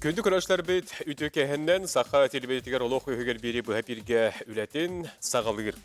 Күндү көрөөччүлэрбит үтүө кэһэннэн саха телевидениетигэр олох үһүгэр биэри быһа бииргэ үлэтин саҕалыыр.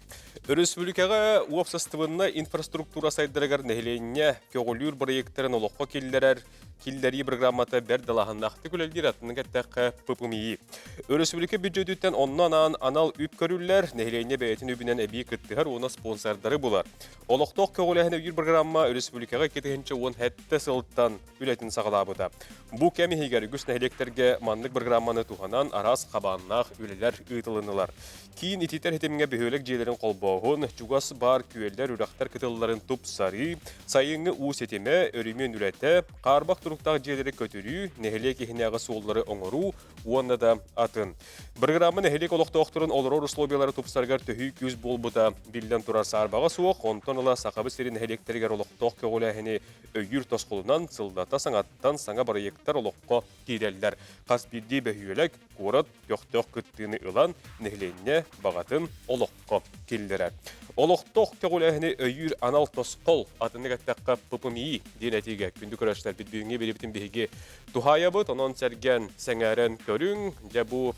Өрөспүүбүлүкэҕэ уопсастыбаннай инфраструктура сайдарыгар нэһилиэнньэ көҕүлүүр бырайыактарын олоххо киллэрэр киллэрии программата бэрт далааһыннаахтык үлэлиир атыннык эттэххэ ППМИ. Өрөспүүбүлүкэ бүддьүөтүттэн онно анаан анал үп көрүллэр, нэһилиэнньэ бэйэтин үбүнэн эбии кыттыһар уонна спонсордары булар. Олохтоох көҕүлээһин өйүүр программа өрөспүүбүлүкэҕэ 2017 сылтан үлэтин саҕалаабыта. Бу кэм иһигэр үгүс нэһилиэктэргэ маннык программаны туһанан араас хабааннаах үлэлэр ыытылыннылар. Киин ититэр ситимҥэ бөһүөлэк дьиэлэрин холбооһун, чугас баар күөллэр, үрэхтэр кытылларын тупсарыы, сайыҥҥы уу ситимэ, өрөмүөн үлэтэ, хаарбах туруктаах дьиэлэри көтүрүү, нэһилиэк иһинээҕи суоллары оҥоруу уонна да атын. Бырагыраама нэһилиэк олохтоохторун олорор условиялара тупсарыгар төһүү күүс буолбута биллэн турар саарбаҕа суох, онтон ыла Сахабыт сирин нэһилиэктэригэр олохтоох көҕүлээһини өйүүр тосхолунан сыллата саҥаттан саҥа бырайыактар олоххо киирэллэр. Хас биирдии бөһүөлэк, куорат көхтөөх кыттыыны ылан, нэһилиэнньэ баҕатын олоххо киллэрэр. Олохтоох көҕүлээһини өйүүр анал тосхол, атыннык эттэххэ ППМИ диэн этиигэ күндү көрөөччүлэрбит бүгүҥҥү биэриибитин биһиги туһаайабыт, онон сэргээн, сэҥээрэн көрүҥ. Дьэ бу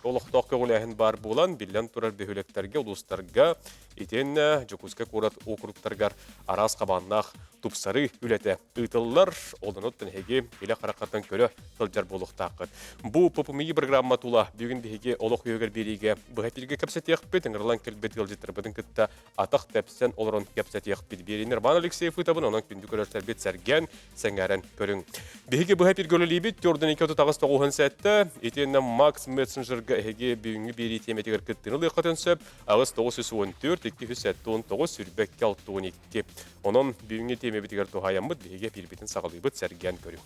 олохтоох көҕүлээһин баар буолан, биллэн турар бөһүөлэктэргэ, улуустарга итиэннэ Дьокуускай куорат округтарыгар араас хабааннаах тупсарыы үлэтэ ыытыллар. Онон эһиги илэ хараххаттан көрө сылдьар буолуохтааххыт. Бу ППМИ программа тула бүгүн биһиги олох үөһүгэр биэриигэ быһа эфиргэ кэпсэтиэхпит, ыҥырылан кэлбит ыалдьыттарбытын кытта атах тэпсэн олорон кэпсэтиэхпит. Биэриини Роман Алексеев ыытабын, онон күндү көрөөччүлэрбит сэргээн, сэҥээрэн көрүҥ. Биһиги быһа эфиргэ үлэлиибит, төрдөн 238 97, итиэннэ Макс мессенджерга эһиги бүгүҥҥү биэрии тиэмэтигэр кыттыыны ылыаххытын сөп. 8 914 279 22 62. Онон бүгүҥҥү тиэмэбитигэр туһаайаммыт биһиги эпиирбитин саҕалыыбыт, сэргээн көрүҥ.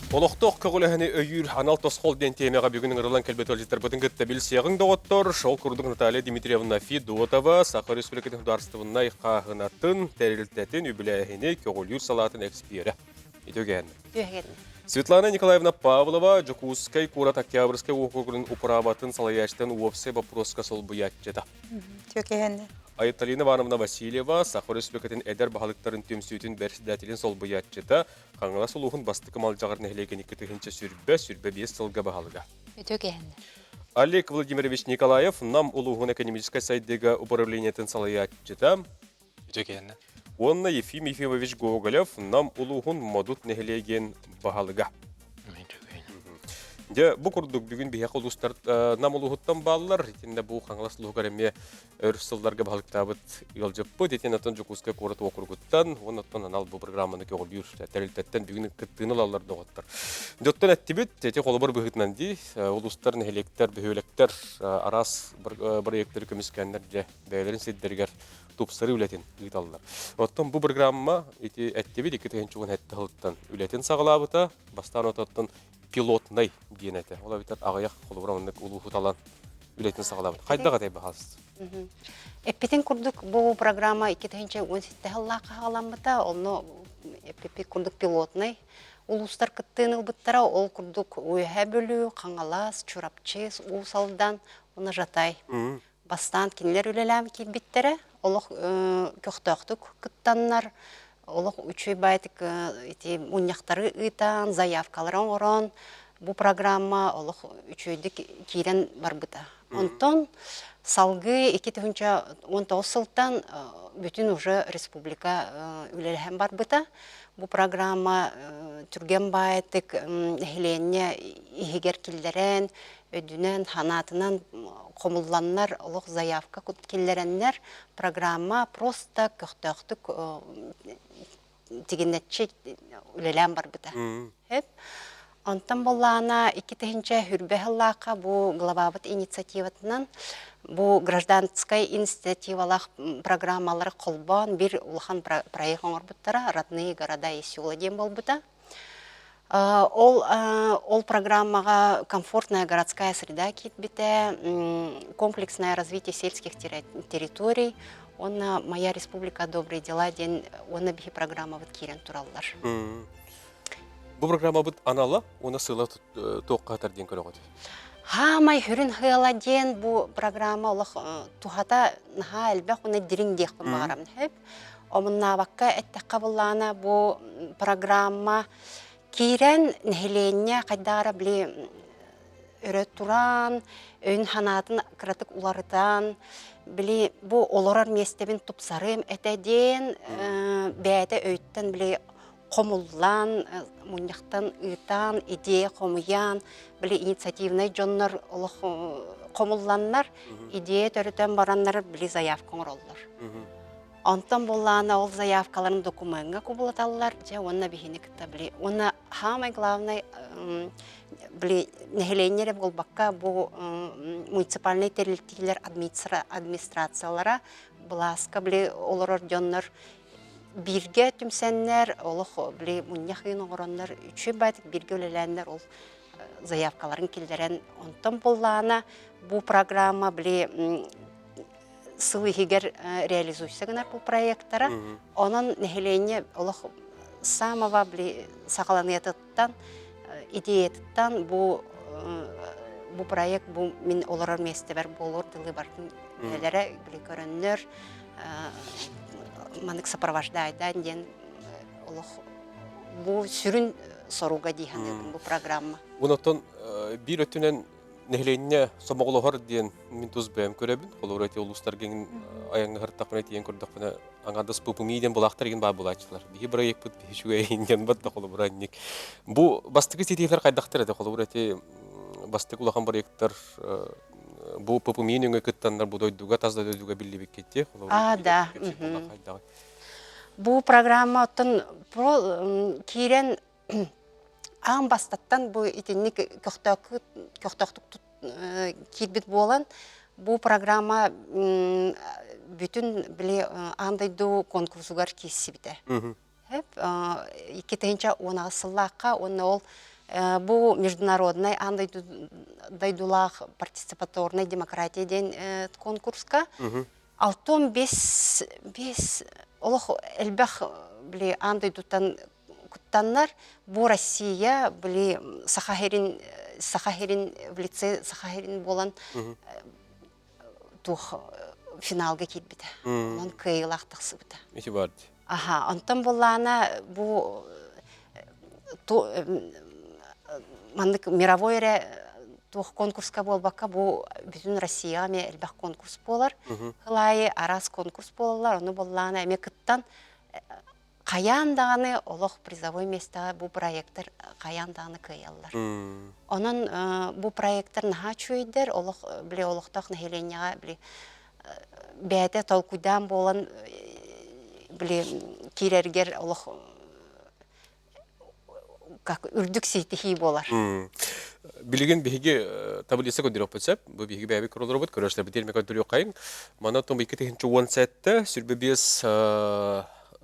Олохтоох көҕүлэһини өйүүр анал тосхол диэн тиэмэҕэ бүгүн ыҥырыллан кэлбит ыалдьыттарбытын кытта билсиэҕиҥ доҕоттор. Ол курдук Наталья Дмитриевна Федотова, Саха Республикатын судаарыстыбаннай хааһынатын тэрилтэтин үбүлээһини көҕүлүүр салаатын эксперэ. Үтүгэн. Үтүгэн. Светлана Николаевна Павлова, Дьокуускай куорат Октябрьскай уокуругун управатын салайааччытын уопсай боппуруоска солбуйааччыта. Үтүгэн. Айталина Ивановна Васильева, Саха Республикатын эдэр баһылыктарын түмсүүтүн бэрэссэдээтэлин солбуйааччыта, Хаҥалас улууһун бастакы Малдьаҕар нэһилиэгин 2000 сүрбэ, сүрбэ биэс сылга баһылыга. Үтүгэн. Олег Владимирович Николаев, Нам улууһун экономическай сайдыыга управлениетын салайааччыта, Үтүөкэһэннэ. Уонна Ефим Ефимович Гоголев Нам улууһун Модут нэһилиэгин баһылыга. Дьэ, бу курдук бүгүн биһиэхэ улуустар Нам улууһуттан бааллар. Итиннэ бу Хаҥалас улууһугар эмиэ өр сылларга баһылыктаабыт ыалдьыппыт. Итин оттон Дьокуускай куорат уокуругуттан уонна оттон анал бу программаны көҕүлүүр тэрилтэттэн бүгүн кыттыыны ылаллар доҕоттор. Дьоттон эттибит, ити холобур быһыытынан дии, улуустар, нэһилиэктэр, бөһүөлэктэр араас бырайыактары көмүскээннэр дьэ бэйэлэрин сирдэригэр тупсарыы үлэтин ыыталлар. Оттон бу программа ити эттибит 2017 сылтан үлэтин саҕалаабыта. Бастаан ототтон пилотнай диэн этэ. Ол эбэтэр аҕыйах холобура маннык улууһу талан үлэтин саҕалаабыт. Хайдах этэй баһаас? Эппитин курдук бу программа 2017 сыллаахха саҕаламмыта. Онно эппиппит курдук пилотнай улуустар кыттыыны ылбыттара. Ол курдук Үөһээ Бүлүү, Хаҥалас, Чурапчы, Уус Алдан уонна Жатай Бастаан кинилэр үлэлээн киирбиттэрэ, олох көхтөөхтүк кыттаннар, олох үчүгэй баайдык ити мунньахтары ыытан, заявкалары оҥорон, бу программа олох үчүгэйдик киирэн барбыта. Онтон салгыы 2019 сылтан бүтүн уже республика үлэлэһэн барбыта. Бу программа түргэн баайдык нэһилиэнньэ иһигэр киллэрэн, өйдүнэн, санаатынан хомулланнар, олох заявка киллэрэннэр программа просто көхтөөхтүк тигинэччи үлэлээн барбыта. Онтон буоллаҕына 2000 хүрбэ сыллаахха бу главабыт инициативатынан бу гражданскай инициативалаах программалары холбоон бир улахан проект оҥорбуттара «Родные города и села» диэн буолбута. Ол ол программаҕа комфортная городская среда киирбитэ, комплексное развитие сельских территорий уонна «Моя республика добрые дела» диэн уонна биһи программабыт киирэн тураллар. Бу программабыт анала уонна сыла туохха хатар диэн көрөҕүт? Хаамай сүрүн сыала диэн бу программа олох туһата наһаа элбэх уонна дириҥ диэхпин баҕарабын сөп. Омуннаабакка эттэххэ буллаана бу программа киирэн нэһилиэнньэ хайдах эрэ били өрө туран, өйүн-санаатын кыратык уларытан, били бу олорор миэстэбин тупсарыам этэ диэн бэйэтэ өйтөн били хомуллан, мунньахтан ыытан, идея хомуйан, били инициативнай дьоннор олох хомулланнар, идея төрөтөн бараннар били заявка оҥороллор. Онтон буоллаана ол заявкаларын докумуоҥҥа кубулаталлар, дьэ уонна биһини кытта били уонна самое главное били нэһилиэнньэ эрэ буолбакка бу муниципальнай тэрилтиилэр администрациялара былааска били олорор дьоннор бииргэ түмсэннэр олох били мунньах ыйын оҥороннор үчүгэй баайдык бииргэ үлэлээннэр ол заявкаларын киллэрэн онтон буоллаҕына бу программа били сыл иһигэр реализуйса гынар бу проектара онон нэһилиэнньэ олох самого били саҕаланыытыттан идеятыттан бу бу проект бу мин олорор миэстэбэр буолуор дылы бардын үлэлэрэ били көрөннөр маннык сопровождайдаан диэн олох бу сүрүн соруга дии саныыбын бу программа. Онтон биир өттүнэн нэһилиэнньэ сомоҕолоһор диэн мин тус бэйэм көрөбүн. Холобура ити улуустарга айаҥҥа сырыттахпына тиийэн көрдөхпүнэ аҥаардас ППМИ диэн былаахтар игин баар буолааччылар. Биһи бырайыакпыт биһи үчүгэй диэн бар да холобура инник. Бу бастакы ситиилэр хайдахтар этэ? Холобура ити бастакы улахан бырайыактар бу ППМИ нөҥүө кыттаннар бу дойдуга тас да дойдуга биллибиккит А, да. Бу программа оттон киирэн аан бастаттан бу итинник көхтөөхтүк киирбит буолан бу программа бүтүн били аан дойду конкурсугар киирсибитэ. 2018 сыллаахха уонна ол бу международнай аан дойдулаах партиципаторнай демократия диэн конкурска 65 олох элбэх били аан дойдуттан куттаннар бу Россия били Саха сирин Саха сирин в лице Саха сирин буолан туох финалга киирбитэ. Онон кыайыылаах тахсыбыта. Ити бар Аха, онтон буллаана бу маннык мировой эрэ туох конкурска буолбакка бу бүтүн Россияҕа эмиэ элбэх конкурс буолар. Хылаайы араас конкурс буолаллар, ону буллаана эмиэ кыттан хайаан даҕаны олох призовой миэстэҕэ бу проектар хайаан даҕаны кыайаллар. Онон бу проектар наһаа үчүгэйдэр, олох били олохтоох нэһилиэнньэҕэ били бэйэтэ толкуйдаан буолан били киирэргэр олох как үрдүк ситиһии буолар. Билигин биһиги таблица көрдөрүөхпүт сөп. Бу биһиги бэйэбит көрөлөрбүт, көрөөччүлэрбит эмиэ көрдөрүөххэйиҥ. Манна том 2017 сүрбэ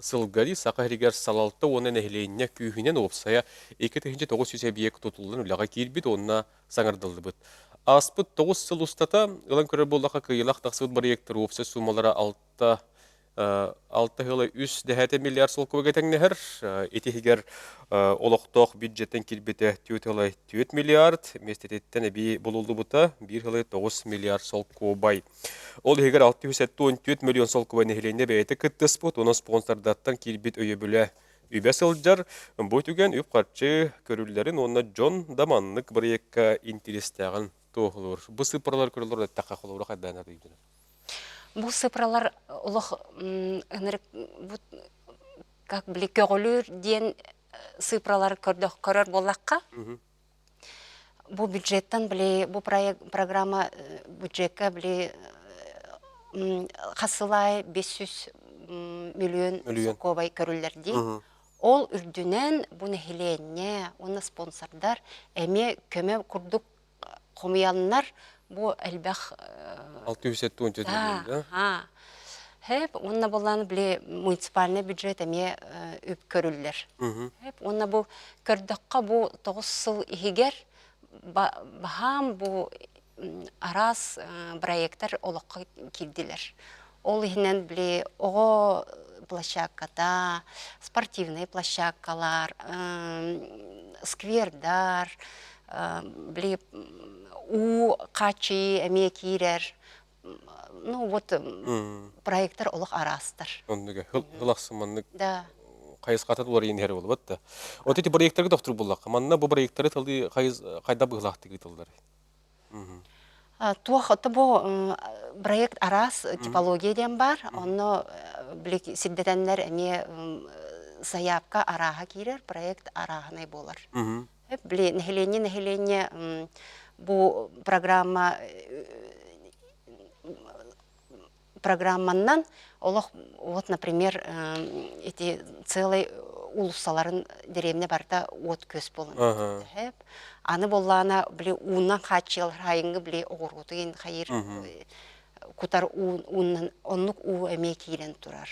сылга Саха сиригэр салалта уонна нэһилиэнньэ күүһүнэн уопсайа 2900 эбийиэк тутуллан үлэҕэ киирбит уонна саҥардыллыбыт. Ааспыт 9 сыл устата ылан көрөр буоллахха кыайыылаах тахсыбыт бырайыактар уопсай суумалара 6 6 ыла 3 дэһээтэ миллиард солкуобайга тэҥнэһэр. Ити иһигэр олохтоох бюджеттэн киирбитэ 4 ыла 4 миллиард, миэстэтиттэн эбии булуллубута 1 ыла 9 миллиард солкуобай. Ол иһигэр 674 миллион солкуобай нэһилиэнньэ бэйэтэ кыттыспыт, онон спонсордартан киирбит өйөбүлэ үбэ сылдьар. Бу түгэн үп-харчы көрүллэрин уонна дьон да маннык бырайыакка интэриэстээҕин туоһулуур. Бу сыыппаралар көрөллөр эттэххэ холобура хайдаан арыйдылар? Бу сыпралар олох ынырык бу как били көҕүлүүр диэн сыыпралар көрдөх көрөр буоллахха бу бюджеттан били бу проект программа бюджекка били хас сыл аайы 500 миллион солкуобай көрүллэр дии. Ол үрдүнэн бу нэһилиэнньэ уонна спонсордар эмиэ көмө курдук хомуйаннар бу элбэх 674 миллион да? Хэп уонна булан били муниципальный бюджет эмиэ үп көрүллэр. Хэп уонна бу көрдөххө бу 9 сыл иһигэр баһаам бу араас проектар олоххо киирдилэр. Ол иһинэн били оҕо площадката, спортивный площадкалар, сквердар, Били уу хааччыйыы эмиэ киирэр. Ну вот проекттар олох араастар. Оннуга хыл ахсын маннык Да. хайысхата уларыйан иһэр буолбат да. Вот эти проекттарга тохтуур буллахха, манна бу проекттары тылы хайда быһылаахтык ыытыллар? Туох ото бу проект араас типология диэн бар. Онно били сирдэтэннэр эмиэ сайаапка арааһа киирэр, проект арааһынай буолар. Били нэһилиэнньэ нэһилиэнньэ бу программа программаннан олох вот например эти целый уулуссаларын дэриэбинэ барыта уот күөс буолан сөп аны буоллаана били уунан хааччыйалар хайыҥҥы били оҕуруоту иин хайыр кутар уунан оннук уу эмиэ киирэн турар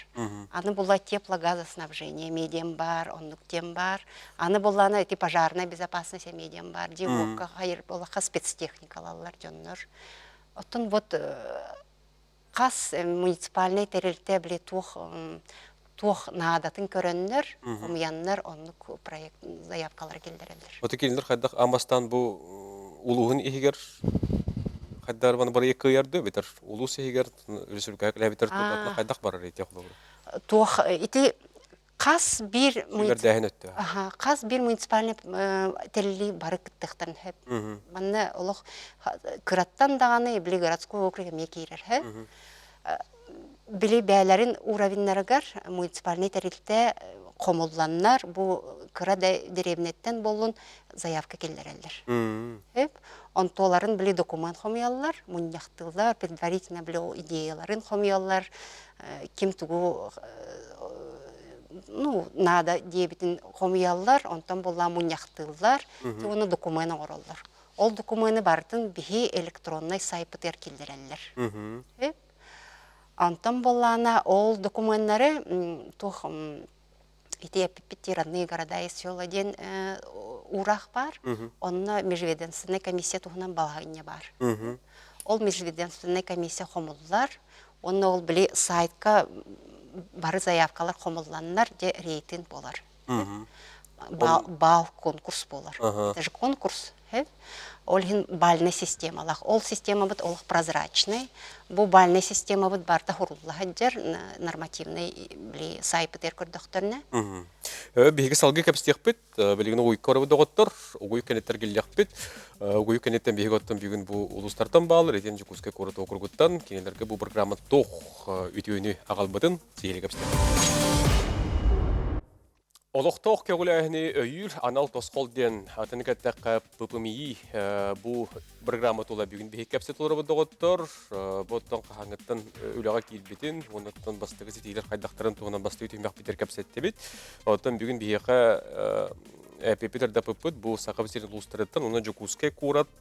аны буолла теплогазоснабжение эмиэ диэн баар оннук диэн баар аны буоллаана ити пожарная безопасность эмиэ диэн баар дии уокка хайыр буоллахха спецтехникалалар дьоннор оттон вот хас муниципальнай тэрилтэ били туох туох наадатын көрөннөр, хомуйаннар оннук проект заявкалары киллэрэллэр. Оты кинилэр хайдах амастан бу улууһун иһигэр хайдар баны барыйа кыайарды битер улуус иһигэр республикаҕа кэлэбитер тутатына хайдах барар ити холобура. Туох ити хас биир Сүбэрдээһин өттө. Хас биир муниципальный тэриллии бары кыттыахтарын сөп. Манна олох кыраттан даҕаны били городской округ эмиэ киирэр сөп. Били бээлэрин уровеннарыгар муниципальный тэрилтэ хомулланнар бу кыра да дэриэбинэттэн буоллун заявка киллэрэллэр. Сөп. Онтуоларын били документ хомуйаллар, мунньахтыыллар, предварительно били идеяларын хомуйаллар, ким тугу ну наада диэбитин хомуйаллар, онтон буоллаа мунньахтыыллар, уонна документ оҥороллор. Ол докумены барытын биһи электроннай сайпытыгар киллэрэллэр. Онтон буоллаана ол докуменнары туох ити эппиппит родные города и села диэн уураах баар. Онно межведомственнай комиссия туһунан балаһыанньа баар. Ол межведомственнай комиссия хомуллар. Уонна ол били сайтка бары заявкалар хомулланнар дьэ рейтинг буолар. Баал конкурс буолар. Это же конкурс. Ол иһин бальнай системалаах. Ол системабыт олох прозрачный. Бу бальнай системабыт барыта хурулла сылдьар нормативный били сайпытыгар көрдөхтөрүнэ. Биһиги салгыы кэпсиэхпит. Билигин угуйка барабыт доҕоттор. Угуй кэнниттэн киллиэхпит. Угуй кэнниттэн биһиги оттон бүгүн бу улуустартан баалар. Итин Дьокуускай куорат округуттан кинилэргэ бу программа туох үтүөнү аҕалбытын сиһилии кэпсиэхпит. Олохтоох көҕүлээһини өйүүр анал тосхол диэн атын кэттэххэ ППМИ бу программа тула бүгүн биһик кэпсэтэ олоробут доҕоттор. Бу оттон хаһааҥҥыттан үлэҕэ киирбитин, уоннаттан бастакы ситиилэр хайдахтарын туһунан бастакы түһүмэхпитигэр кэпсэттибит. Оттон бүгүн биһиэхэ эпипит ырдапыппыт бу Саха сирин улуустарыттан уонна Дьокуускай куорат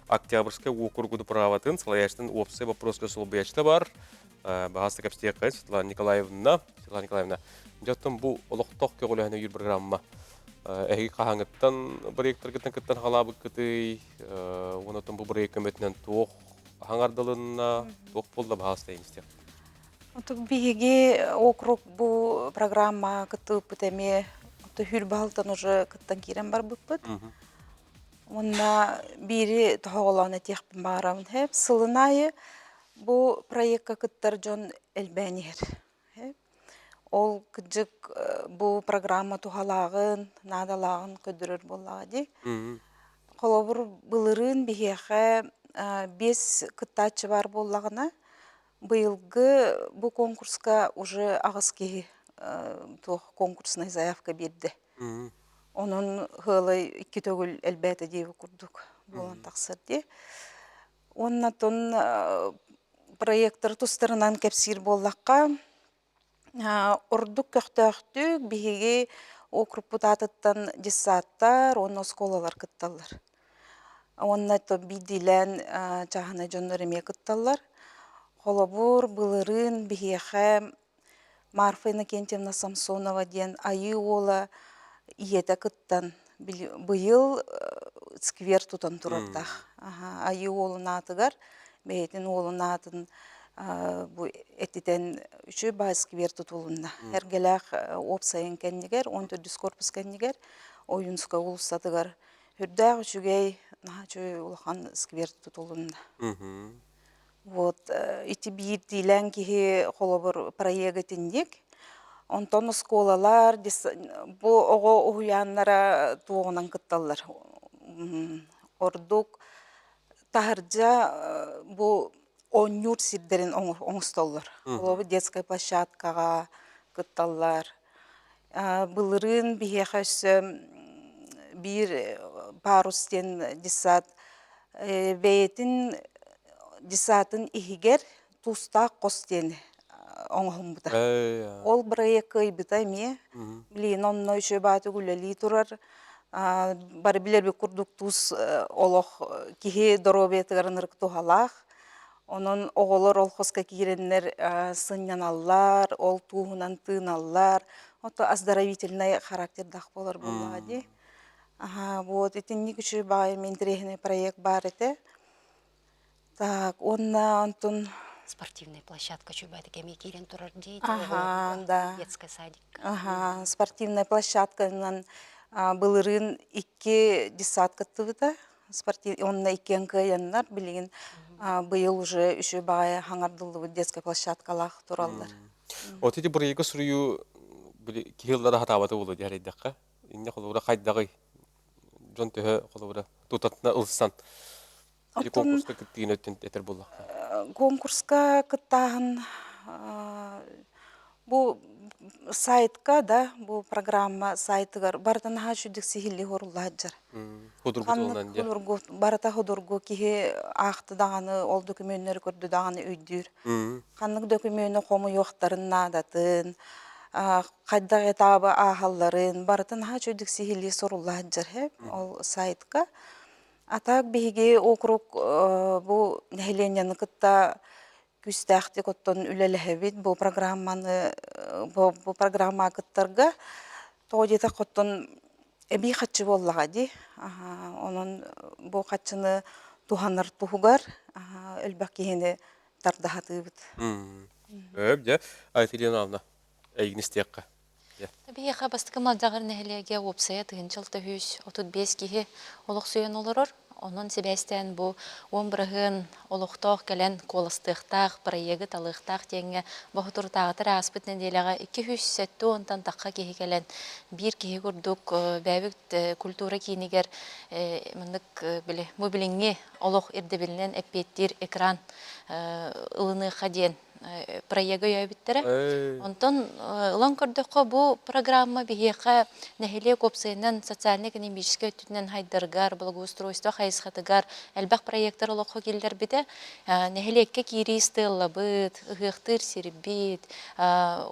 Октябрьскай уокуругун управатын салайааччытын уопсай боппуруоска солбуйааччыта бар. Баһаста кэпсиэххэ Светлана Николаевна. Светлана Николаевна, дьоттон бу олохтоох көҕүлээһин өйүүр программа эһиги хаһааҥҥыттан бырайыактаргыттан кыттан хаалаабыккытый уонна бу бырайыак көмөтүнэн туох хаҥардылынна, туох буолла баһаста истиэх. Отук биһиги округ бу программа кыттыбыппыт эмиэ түһүүр баһылтан уже кыттан киирэн барбыппыт. Уонна биири тоһоҕолоон этиэхпин баҕарабын. Хэп сылын аайы бу проекка кыттар дьон элбээн иһэр. Ол кырдьык бу программа туһалааҕын, наадалааҕын көрдөрөр буоллаҕа дии. Холобур, былырыын биһиэхэ биэс кыттааччы баар буоллаҕына, быйылгы бу конкурска уже аҕыс киһи туох конкурснай заявка биэрдэ. Онон ыалай икки төгүл элбээтэ диэбит курдук буолан тахсар дии. Уонна оттон проектор тустарынан кэпсиир буоллахха, ордук көхтөөхтүк биһиги округпут аатыттан детсадтар уонна оскуолалар кытталлар. Уонна биирдиилээн чааһынай дьоннор эмиэ кытталлар. Холобур, былырыын биһиэхэ Марфа Иннокентьевна Самсонова диэн Айыы Уола ийэтэ кыттан быйыл сквер тутан турардаах. Айыы Уолун аатыгар бэйэтин уолун аатын бу этитэн үчүгэй баҕайы сквер тутулунна. Эргэлээх уопсайын кэннигэр, 14 корпус кэннигэр Ойуунскай уулуссатыгар. Үрдээх үчүгэй, наһаа үчүгэй улахан сквер тутулунна. Вот ити биирдиилээн киһи холобур проект итинник. Онтон оскуолалар бу оҕо уһуйааннара туоҕунан кытталлар. Ордук таһырдьа бу оонньуур сирдэрин оҥостоллор. Холобур детскай площадкаҕа кытталлар. Былырыын биһиэхэ өссө биир парус диэн детсад бэйэтин детсадын иһигэр туустаах хос диэн оҥоһуммута. Ол бырайыак кыайбыта эмиэ. Билигин онно үчүгэй баатык үлэлии турар. Бары билэрбит курдук туус олох киһи доруобуйатыгар ынырык туһалаах. Онон оҕолор ол хоско киирэннэр сынньаналлар, ол тууһунан тыыналлар. Ото оздоровительнай характердаах буолар буоллаҕа дии. Аһаа, вот итинник үчүгэй баҕайы интэриэһинэй проект баар этэ. Так, уонна онтун Спортивная площадка үчүгэйдик эмиэ киирэн турар дии, Аһаа, да. детскай садик. Аһаа, спортивная площадканан былырыын икки детсад кыттыбыта. Онно иккиэн кыайаннар билигин быйыл уже үчүгэй баҕайы хаҥардыллыбыт детскай площадкалаах тураллар. Вот ити бырайыгы суруйуу били киһи ыллара хатаабата буолуо диэн эрэйдэххэ. Инне холобура хайдаҕый? Дьон төһө холобура тутатына ылсан ити конкурска кыттыыны өттүн этэр буоллахха. Конкурска кыттааһын бу сайтка да бу программа сайтыгар барытын наһаа үчүгдүк сиһилии хорула сылдьар. Худургу туһунан дьэ. Худургу барыта худургу киһи аахты даҕаны ол докумүөннэри көрдө даҕаны өйдүүр. Ханнык докумүөнү хомуйуохтарын наадатын, хайдах этабы ааһалларын барытын наһаа үчүгдүк сиһилии сурулла сылдьар ол сайтка. А так биһиги округ бу нэһилиэнньэни кытта күүстээхтик оттон үлэлэһэбит бу программаны бу, бу программаҕа кыттарга тоҕо диэтэх оттон эбии хаччы буоллаҕа дии онон бу хаччыны туһанар туһугар элбэх киһини тардаһатыыбыт. Өп дьэ Айтилина Ивановна эйигин истиэххэ. Биһиэхэ Бастакы Малдьаҕар нэһилиэгэ уопсайа 1035 киһи олохсуйан олорор. Онон сибээстээн бу 10% олохтоох кэлэн куоластыахтаах, бырайыагы талыахтаах диэҥҥэ боһутурутааҕытар ааспыт нэдиэлэҕэ 270-тан тахха киһи кэлэн биир киһи курдук бэйэбит культура киинигэр маннык били бу билиҥҥи олох ирдэбилинэн эппиэттиир экран ылыныахха диэн проегы өйөөбүттэрэ. Онтон ылан көрдөххө, бу программа биһиэхэ нэһилиэк уопсайынан социально-экономическай өттүнэн хайдарыгар, благоустройство хайысхатыгар элбэх проектар олоххо киллэрбитэ. Нэһилиэккэ киирии стеллабыт, ыһыахтыыр сирбит,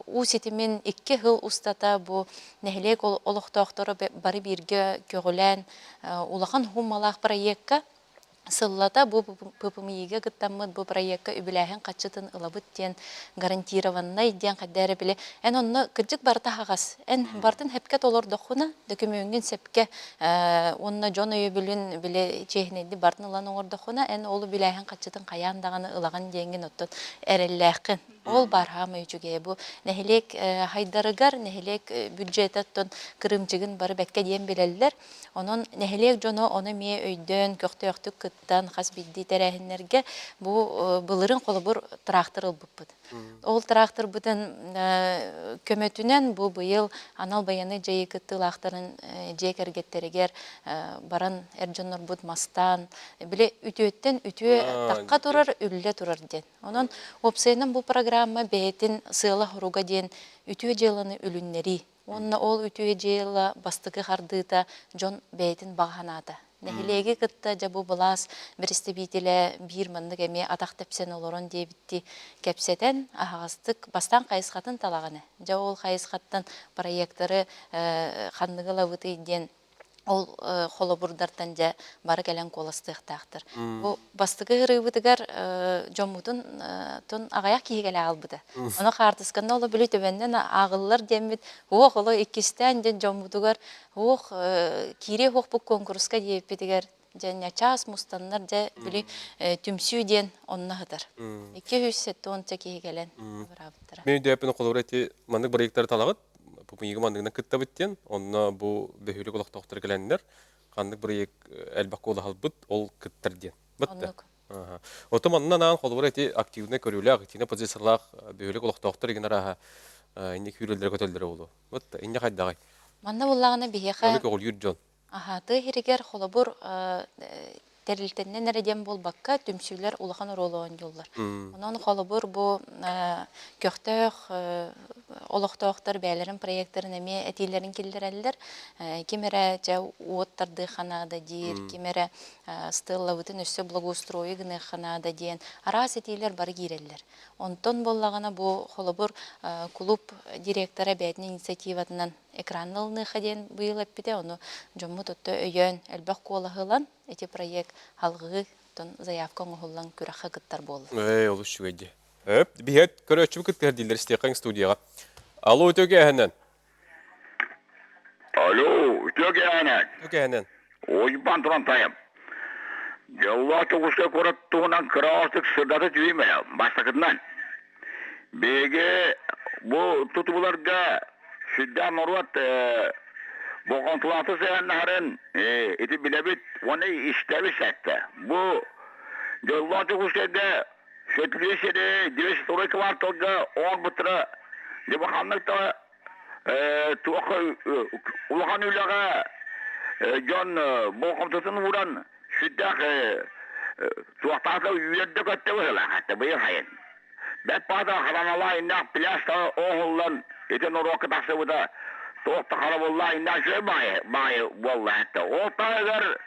уу ситимин икки сыл устата бу нэһилиэк олохтоохторо бары бииргэ көҕүлээн улахан суммалаах проекка Сыллата бу ППМИ-га кыттаммыт бу проекка үбүлээһин хаччытын ылабыт диэн гарантированнай диэн хайда эрэ били эн онно кырдьык барыта аһаҕас эн бартын сөпкө толордоххуна дөкүмүөҥҥүн сөпкө уонна дьон өйөбүлүн били чиэһинэйди бартын ылан оҥордоххуна эн ол үбүлээһин хаччытын хайаан даҕаны ылаҕын диэҥҥин оттон эрэллээххин ол баар хаамай үчүгэйэ бу нэһилиэк хайдарыгар нэһилиэк бюджета оттон кырыымчыгын бары бэккэ диэн билэллэр. Онон нэһилиэк дьоно ону эмиэ өйдөөн, көхтөөхтүк кыттан, хас биирдии тэрээһиннэргэ бу былырын холобур трактор ылбыппыт. Ол тракторбытын көмөтүнэн бу быйыл анал байыаннай дьайыы кыттыылаахтарын дьиэ кэргэттэригэр баран эр дьоннорбут мастаан, били үтүөттэн үтүө тахха турар, үллэ турар диэн. Онон уопсайынан бу программа бэйэтин сыала-соруга диэн үтүө дьыаланы үлүннэрии. Уонна ол үтүө дьыала бастакы хардыыта дьон бэйэтин баҕа санаата. Нэһилиэги кытта дьэ бу былаас бэрэстэбиитэлэ биир маннык эмиэ атах тэпсэн олорон диэбиттии кэпсэтэн, аһаҕастык бастаан хайысхатын талаҕын ээ. Дьэ ол хайысхаттан проектары ханныгы ылабытый диэн ол холобурдартан дьэ бары кэлэн куоластыахтаахтар. Бу бастакы ырыыбытыгар дьоммутун тун аҕыйах киһи кэлэ аалбыта. Ону хаартысканы оло били төбөннөн ааҕыллар диэммит уох оло иккистээн дьэн дьоммутугар уох киириэ уохпут куонкуруска диэбиппитигэр дьэ ньачаас мустаннар дьэ били түмсүү диэн онно сытар. 270 киһи кэлэн быраабыттара. Мен өйдөөппүн холобура ити маннык бырайыктары талаҕыт, пупуньига манныгынан кыттабыт диэн, онно бу бөһүөлэк олохтоохторо кэлэннэр. Ханнык бырайыак элбэх куолаһалбыт, ол кыттар диэн. Бытта. Оту манна анаан холобура ити активнай көрүүлээх, итиинэ позициялаах бөһүөлэк олохтоохтор игин арааһа инник сүүрэллэрэ көтөллөрө буолуо. Бытта инне хайдаҕай? Манна буллаҕына биһиэхэ Ону көҕүлүүр дьон. Аха, тыа иһигэр холобур тэрилтэннэн эрэ диэн буолбакка, түмсүүлэр улахан оруолу оонньууллар. Онон холобур бу көхтөөх олохтоохтор бэйэлэрин проектарын эмиэ этиилэрин киллэрэллэр. Ким эрэ дьэ уот тардыахха наада диир, ким эрэ стеллабытын өссө благоустройу гыныахха наада диэн араас этиилэр бары киирэллэр. Онтон буоллаҕына бу холобур клуб директора бэйэтин инициативатынан экранна ылыныахха диэн быйыл эппитэ, ону дьоммут отто өйөөн элбэх куолаһы ылан ити проект халҕыы оттон заявка оҥоһуллан күрэххэ кыттар буолла. Ээ, олус үчүгэй дии. Өп, биһиэт көрөөччүбүт кыттыһар дииллэр истиэххэ студияҕа. Алло, үтүө кээһэнэн. Алло, үтүө кээһэнэн. Үтүө кээһэнэн. Уйбан туран тайым. Дьоллоох Дьокуускай куорат туһунан кыраҕастык сырдата түһүүм ээ, бастакытынан. Биһиги бу тутууларга сүрдээх норуот болҕомтолоохтук сыһыаннаһарын ити билэбит уонна истэбит сэттэ. Бу дьоллоох Дьокуускайга Сөтүлүү сири 202 кварталга оҥорбуттара дьэ бу ханнык да туох улахан үлэҕэ дьон болҕомтотун ууран сүрдээх туохтаах да үөрдэ-көттө быһыылаах этэ быйыл сайын. Бэрт баата хараҥалаах иннээх пляж оҥоһуллан ити норуокка тахсыбыта туох да харабыллаах иннээх үчүгэй баайы баайы буолла этэ. Ол таһыгар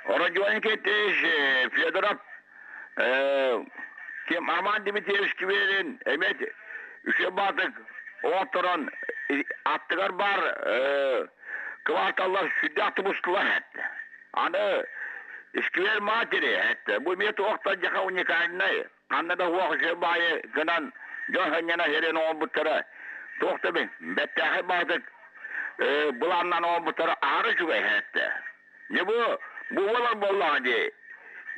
Родион Никитич Федоров ким Роман Дмитриевич Кверин эмиэ үчүгэй баатык оҥотторон аттыгар баар кварталлар сүрдээх тубустулар этэ. Аны Сквер матери этэ. Бу эмиэ туох да дьаха уникальнай. Ханна да суох үчүгэй баайы гынан дьон сынньана сирин оҥорбуттара туох да бэртээхэй баатык былааннан оҥорбуттара аһары үчүгэй этэ. Не бу бу буолар буоллаҕа дии.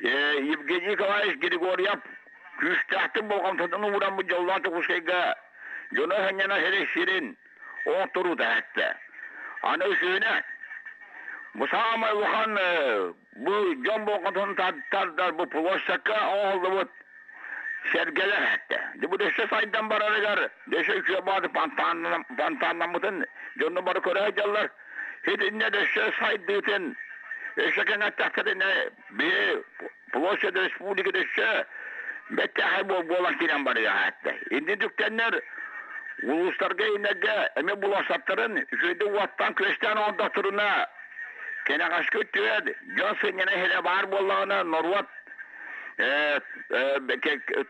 Евгений Николаевич Григорьев күүстээхтик болҕомтотун ууран бу дьоллоох Дьокуускайга дьоно сынньана сири сирин оҥотторуута эттэ. Аны үсүһүнэ бу саамай улахан бу дьон болҕомтотун тардар бу площадка оҥоһуллубут сэргэлэр эттэ. Дьэ бу дөссө сайдан барарыгар дөссө үчүгэй баҕайы фонтаннаммытын дьонно бары көрө сылдьаллар. Итиннэ өссө сайдыытын, өссө кэҥэттэхтэринэ биһи площадь республика өссө бэртээхэй буолан киирэн барыаҕа этэ. Инни дүктэннэр улуустарга иннэргэ эмиэ булуосаттарын үчүгэйдик уоттаан-күөстээн оҥордохторуна кэнэҕэски өттүгэр дьон сынньана иһэрэ баар буоллаҕына норуот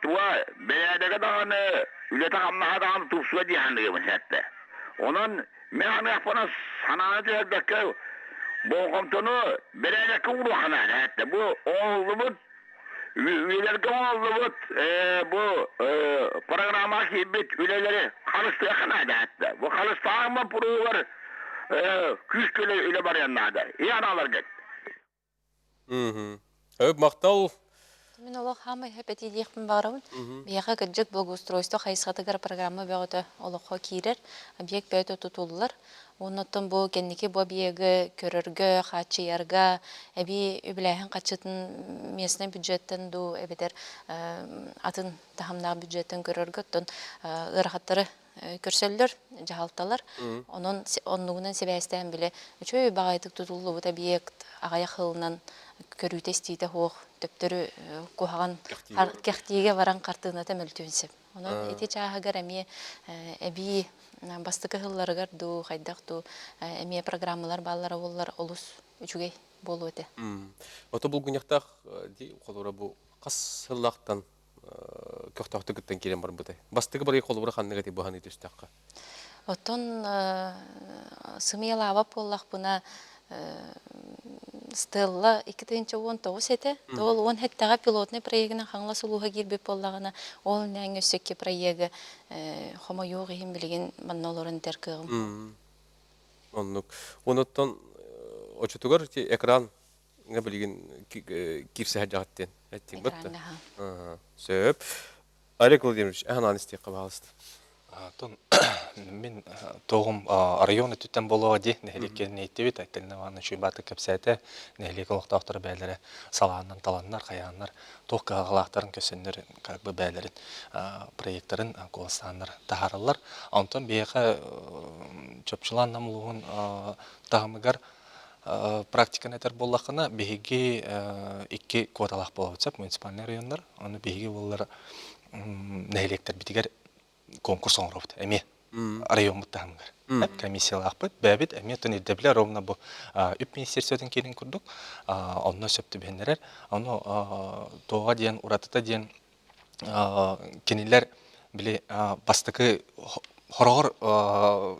туга бэрээдэгэ даҕаны үлэтэ-хамнаһа даҕаны тупсуо дии саныыбын сэттэ. Онон Мин аныахпына санааны түһэрбэккэ болҕомтону бэрээдэккэ ууруохха наада этэ. Бу оҥоһуллубут үйэлэргэ оҥоһуллубут бу программаҕа киирбит үлэлэри харыстыахха наада этэ. Бу харыстааһын боппуруоһугар күүскэ үлэ барыан наада. Ийэ аналаргыт. Өп махтал. Мин олох хаамай хөп этиилиэхпин баҕарабын. Биһиэхэ кырдьык благоустройство хайысхатыгар программа бөҕөтө олоххо киирэр, объект бөҕөтө тутуллар. Уонна оттон бу кэнники бу объегы көрөргө, хааччыйарга эбии үбүлээһин харчытын местнай бюджеттэн дуу эбэтэр атын таһымнаах бюджеттэн көрөргө оттон ыарахаттары көрсөллөр дьаһалталар. Онон оннугунан сибээстээн бile үчүгэй баҕайытык тутуллубут объект аҕыйах сылынан көрүүтэ-истиитэ суох төптөрү куһаҕан кэхтиигэ баран хартыыната мөлтүөн сөп. Онон ити чааһыгар эмиэ эбии бастакы сылларыгар дуу, хайдах дуу эмиэ программалар бааллара буоллар олус үчүгэй буолуо этэ. Ото булгунньахтаах дии холобура бу хас сыллаахтан көхтөөхтүк кыттан киирэн барбытай? Бастакы барыы холобура ханнык эти быһаны түстэххэ? Оттон сымыйалаабат буоллахпына Стелла 2019 этэ. Ол уон хэттэҕэ пилотный проегынан Хаҥалас улууһа киирбит буоллаҕына, ол иннээҥҥи өссө икки проегы хомойуох иһин билигин манна олорон этэр кыаҕым. Оннук. Онуттан очутугар экран билигин киирсэһэр дьаҕыттен эттиҥ бытта. Сөп. Олег Владимирович, анаан истиэххэ баҕалыста. Атын мин туоҕум район өттүттэн буолуоҕа дии нэһилиэккэ иттибит Айталина Ивановна Чуйбаатык кэпсээтэ нэһилиэк олохтоохторо бэйэлэрэ салааннан таланнар хайааннар туох кыһалҕалаахтарын көрсөннөр как бы бэйэлэрин проектарын куоластааннар таһаараллар. Онтон биһиэхэ чопчулаан Нам улууһун таһымыгар практиканы этэр буоллаххына биһиги икки квоталаах буолабыт сөп муниципальнай районнар ону биһиги буоллар нэһилиэктэрбитигэр конкурс оҥоробут эмиэ райоммут таһымыгар комиссиялаахпыт бэйэбит эмиэ оттон ирдэбилэ ровно бу үп министерствотын киирин курдук онно сөп түбэһиннэрэр ону туоҕа диэн уратыта диэн кинилэр били бастакы хороҕор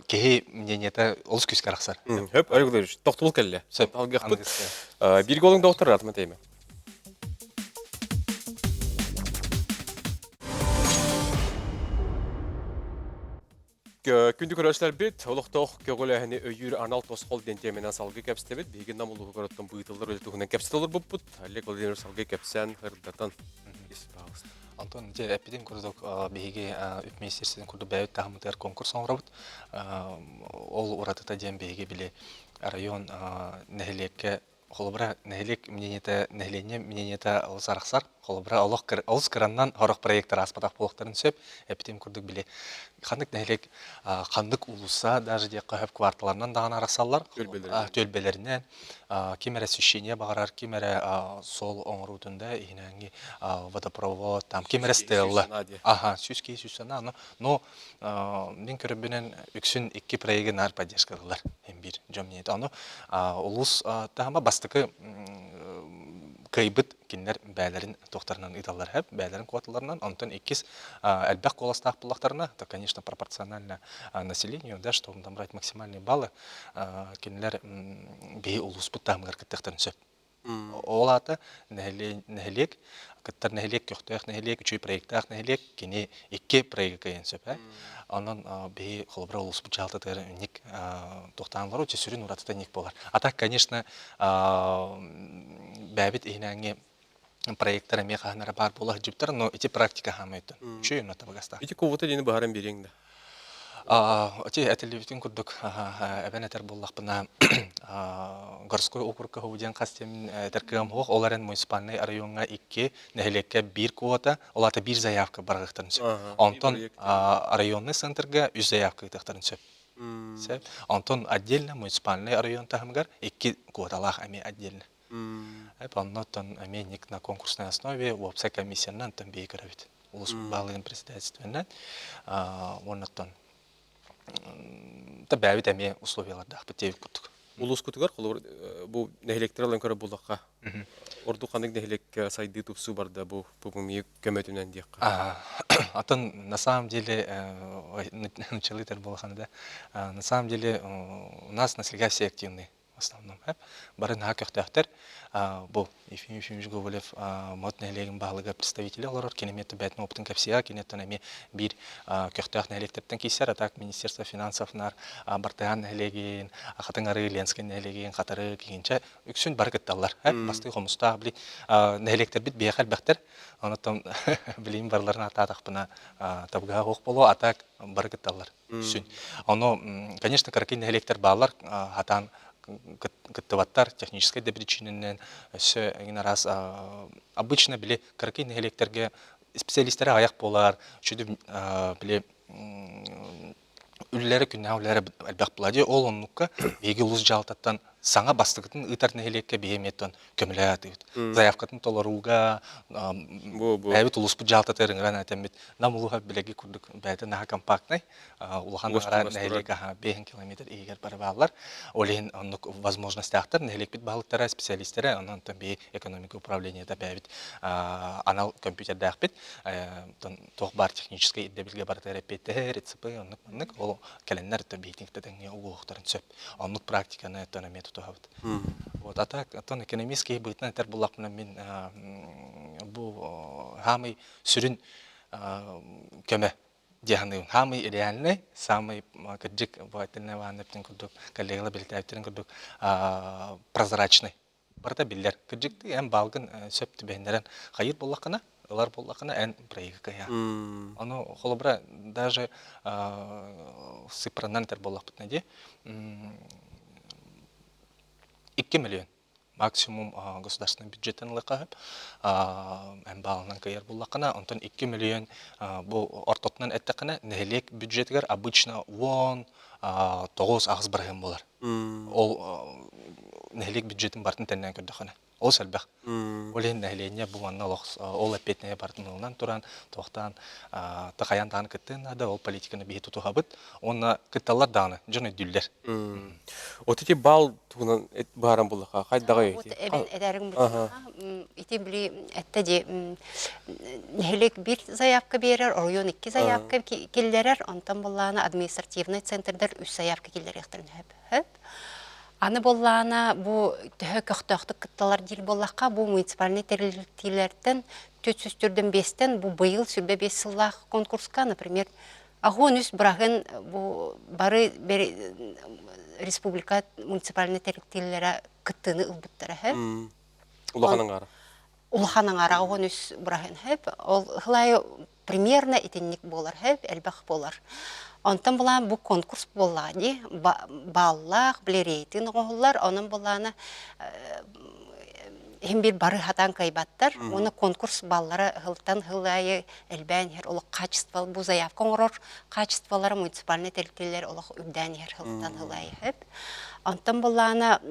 киһи мнениета олус күүскэ арахсар. Хөп, Олег Владимирович, тохтобул кэллэ. Сөп. Алгыахпыт. Бииргэ олоҥ доктор ратма тейме. Күндү көрөөччүлэрбит, олохтоох көҕүлээһини өйүүр анал тосхол диэн тиэмэнэн салгыы кэпсэтэбит. Биһиги Нам улууһугар оттон быытыллар үлэ туһунан кэпсэтэ олорбуппут. Олег Владимирович салгыы кэпсээн, ырдатан ис паҕалыста. Антон, дьэ, эппитин курдук, биһиги үп министерствотын курдук бэйэбит таһыммытыгар конкурс оҥоробут. Ол уратыта диэн биһиги били район нэһилиэккэ Холобура, нэһилиэк мнениета, нэһилиэнньэ мнениета олус арахсар. Холобура, олох олус кыраннан сорох проектар ааспатах буолуохтарын сөп. Эппитим курдук, били, ханнык нэһилиэк, ханнык уулусса даже диэххэ сөп кварталарынан даҕаны арахсаллар. Түөлбэлэринэн. Түөлбэлэринэн. Ким эрэ освещение баҕарар, ким эрэ суол оҥоруутун да иһинээҥҥи водопровод, там, ким эрэ стелла. Аха, сүүс киһи сүүс санаа. Но мин көрөрбүнэн үксүн икки проегы наар поддержкалыыллар биир дьон мнениета. Ону улуус таһыма бастакы кыайбыт кинилэр бээлэрин туохтарынан ыыталлар һэп, бээлэрин квоталарынан. Онтон иккис элбэх куоластаах буллахтарына, то, конечно, пропорционально населению, да, чтобы набрать максимальные баллы, кинилэр биһи улууспут таһымыгар кыттыахтарын сөп. Ол аата нэһилиэк, кыттар нэһилиэк, көхтөөх нэһилиэк, үчүгэй проектаах нэһилиэк, кини икки проегы кыайан сөп. Онон биһи холобура улууспут дьаһалтатыгар ник туохтаан олору сүрүн уратыта ник буолар. А так, конечно, бэйэбит иһинээҥҥи проекттар эмиэ хаһан эрэ баар буола сылдьыбыттар, но ити практика хаамай өттүн. Үчүгэй онно табыгастаах. Ити кубута диэни быһааран биэриэҥ да. Ити этиллибитин курдук эбэн этэр буоллахпына городской округка һуу диэн хас диэн этэр кыам суох. Ол эрэн муниципальнай райоҥҥа икки нэһилиэккэ биир квота, ол аата биир заявка барыахтарын сөп. Онтон районный центрга үс заявка ыытыахтарын сөп. Сөп. Онтон отдельно муниципальный район таһымыгар икки квоталаах эмиэ отдельно. Оннуттан эмиэ ник на конкурсной основе уопсай комиссиянан оттон биһи көрөбүт. Улус баһылыгын председательственнэн уоннаттан та бэйэбит эмиэ условиялардаахпыт диэбит курдук. Улуускутугар холобур бу нэһилиэктэр ылан көрөр буоллахха ордук ханнык нэһилиэккэ сайдыы тупсуу барда бу ППМИ көмөтүнэн диэххэ. Атын на самом деле началы этэр буолахана да на самом деле у нас на все активные в основном бары наһаа көхтөөхтөр бу Ефим Ефимович Гоголев мот нэһилиэгин баһылыга представителе олорор кини эмиэ бэйэтин опытын кэпсиэҕэ киниэттэн эмиэ биир көхтөөх нэһилиэктэртэн киирсэр а так Министерство финансов наар Бартыһаан нэһилиэгин Хатыҥ Арыы Ленскэй нэһилиэгин Хатырык киинчэ үксүн бары кытталлар бастыы хомустаах били нэһилиэктэрбит биһиэхэ элбэхтэр онон билигин барыларын ааттаатахпына табыгаһа суох буолуо а так бары кытталлар Сүн. Ону, конечно, кыракый нэһилиэктэр бааллар, хатаан кыттыбаттар техническэй да причинэнэн өссө эҥин араас обычно били кыракый нэһилиэктэргэ специалистэрэ аҕыйах буолар, үчүгэй били үлэлэрэ күннээҕи үлэлэрэ элбэх буолар. Дьэ ол оннукка биһиги улуус дьаһалтаттан саҥа бастакытын ыытар нэһилиэккэ биһи эмиэ көмөлөһө сатыыбыт. Заявкатын толорууга бэйэбит улууспут дьаһалтатыгар ыҥыран этэммит Нам улууһа билэги курдук бэйэтэ наһаа компактнай, улахан аҥара нэһилиэк аһа 5 километр иһигэр бары бааллар. Ол иһин оннук возможностяхтар нэһилиэкпит баһылыктара, специалистэрэ, онон онтон биһи экономика управлениета бэйэбит анал компьютердээхпит. Туох баар техническэй ирдэбилгэ барытыгар эппиэттэһэр, ИЦП, оннук маннык. Ол кэлэннэр биһитин тэҥҥэ угуохтарын сөп. Оннук практиканы оттон эмиэ тутуһабыт. Вот, а так, оттон экономист киһи быһыытынан этэр буоллахпына, мин бу хаамый сүрүн көмө дии саныыбын. Самый реальный, самый кырдьык Валентина Ивановна курдук, коллегалар бэлиэтээбиттэрин курдук прозрачный. Барыта биллэр. Кырдьыктыы эн баалгын сөп түбэһиннэрэн хайыыр буоллаххына, ылар буоллаххына эн проекка кыайа. Ону холобура даже цифранан этэр буоллахпытына дии 2 миллион максимум государственный бюджеттен ылыахха сөп эн баалынан кыайар буоллаххына онтон 2 миллион бу ортотунан эттэххинэ нэһилиэк бюджетигэр обычно 19-8 бырыһыан буолар ол нэһилиэк бюджетин барытын тэннээн көрдөххүнэ олус элбэх. Ол иһин нэһилиэнньэ бу манна олох ол эппиэтинэһи барытын ылынан туран, туохтаан хайаан даҕаны кыттыан наада, ол политиканы биһи тутуһабыт уонна кытталлар даҕаны, дьон өйдүүллэр. Вот ити баал туһунан быһааран буллаха, хайдаҕый ити? Эбэн этэрим ити били этте ди нэһилиэк биир заявка биэрэр, оройуон икки заявка киллэрэр, онтон буллаана административный центрдэр үс заявка киллэриэхтэрин сөп. Аны буоллаҕына, бу төһө көхтөөхтүк кытталар диир буоллахха, бу муниципальнай тэрилтэлэртэн 445-тэн бу быйыл 25 сыллаах конкурска, например, 83 быраһын бу бары республика муниципальнай тэрилтэлэрэ кыттыыны ылбыттара. Улахан аҥаара. Улахан аҥаара 13 быраһын хөп. Ол хылайы примерно итинник буолар хөп, элбэх буолар. Онтон булаан бу конкурс буоллаҕа дии, бааллаах, били рейтинг оҥоһуллар, онон булаана иһин бир бары хатаан кыайбаттар. Уонна конкурс баллара ыһылтан сыл аайы элбээн иһэр олох качество бу заявка оҥорор качестволара муниципальнай тэрилтэлэр олох үрдээн иһэр сылтан сыл аайы хөп. Онтон булаана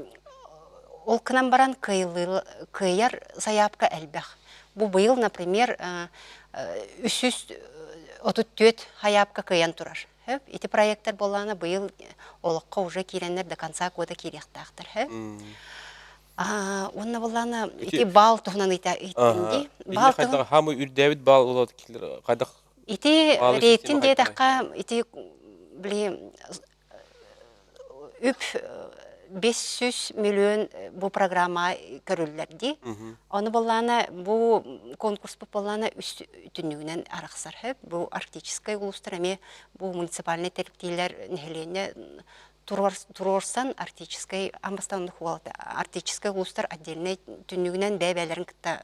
ол гынан баран кыайар заявка элбэх. Бу быйыл, например, 334 хайаапка кыайан турар. Ити проекттар буоллаҕына быйыл олоххо уже киирэннэр до конца года киириэхтээхтэр. Уонна буоллаҕына ити баал туһунан ыйыттым дии. Баал хайдах хаамы үрдээбит баал болот хайдах Ити рейтинг диэтэххэ ити били үп 500 миллион бу программа көрүллэр дии. Ону буоллаана бу конкурспут буоллаана үс түннүгүнэн арахсар сөп. Бу арктическай улуустар эмиэ бу муниципальнай тэрилтэлэр нэһилиэнньэ туруорсан арктическай амбастан арктическай улуустар отдельнай түннүгүнэн бэйэ-бэйэлэрин кытта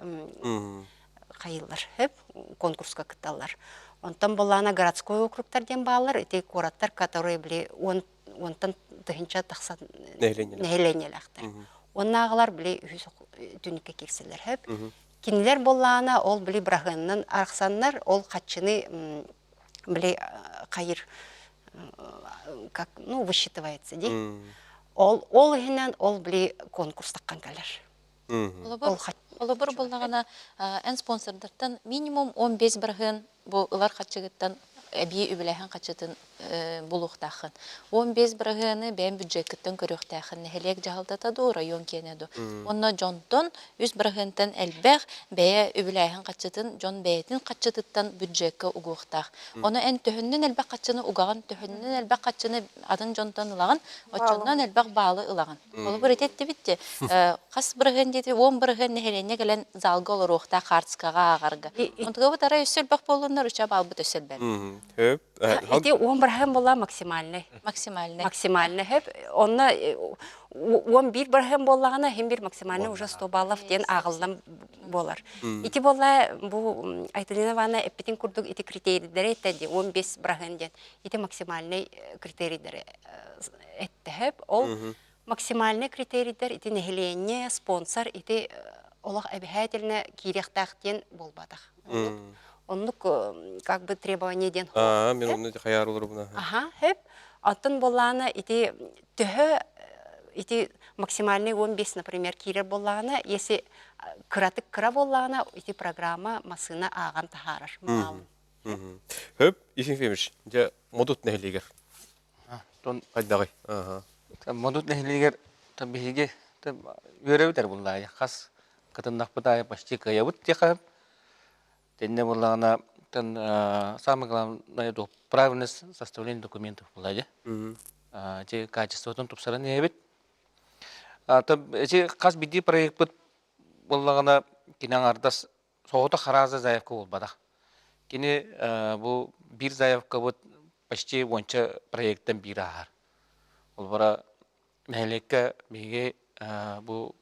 хайыыллар сөп конкурска кытталлар. Онтон буоллаана городской округтар диэн бааллар. Ити куораттар, которые били уонтан тыһынча тахсан нэһилиэнньэлээхтэр. Уоннааҕылар били үһүс түнүккэ киирсэллэр сөп. Кинилэр буоллаана ол били быраһыаннан арахсаннар ол хаччыны били хайыр как ну высчитывается ди. Ол ол иһинэн ол били конкурстаккан кэлэр. Холобур буллаҕына, эн спонсордартан минимум 15 бырыһыан бу ылар хаччыгыттан эбии үбүлээһин хаччытын булуохтааххын. 15 бырыһыаны бэйэм бюджеккыттан көрүөхтээххин, нэһилиэк дьаһалтата дуу, район киэнэ дуу. Онно дьонтон үс бырыһыантан элбэх бэйэ үбүлээһин хаччытын дьон бэйэтин хаччытыттан бюджекка угуохтаах. Ону эн төһөннөн элбэх хаччыны угаҕын, төһөннөн элбэх хаччыны атын дьонтон ылаҕын, оччоннон элбэх баалы ылаҕын. Холобур, ити эттибит дии, хас бырыһыан диэти, 10% нэһилиэнньэ кэлэн залга олоруохтаах хаартыскаҕа ааҕарга. Онтугабыт арай өссө элбэх буоллуннар, уча баалбыт өссө элбэх. Ити 10% буолла максимальный. Максимальный. Максимальный хөп. Онно 11% буоллаҕына, иһин бир максимальный уже 100 баллов диэн ааҕыллан буолар. Ити буолла бу Айталина Ивановна эппитин курдук ити критерийдэри этте дии, 15% диэн. Ити максимальный критерийдэри эттэһэп ол максимальный критерийдэр ити нэһилиэнньэ спонсор ити олох эбэһээтилинэ киириэхтээх диэн буолбатах оннук как бы требование диэн мен онну хайаар олорубуна аха хөп оттон буоллаана ити төһө ити максимальный 15 например киирэр буоллаҕына если кыратык кыра буоллаҕына ити программа массыына ааҕан таһаарар Хөп Ефим Ефимович дьэ модут нэһилиэгэр Хайдаҕый? Модут нэһилиэгэр биһиги үөрэбит эр буллаайы хас кытыннахпыт аайы почти кыайабыт диэхэ тэннэ буоллаҕына самое главное правильность составления документов буллаайы ити качествотун тупсаран иһэбит ити хас биирдии проекпыт буоллаҕына кини аҥардас соҕотох харааза заявка буолбатах. Кини бу биир заявкабыт почти уонча проекттан биир ааһар. Ол бара нэһилиэккэ биһиги бу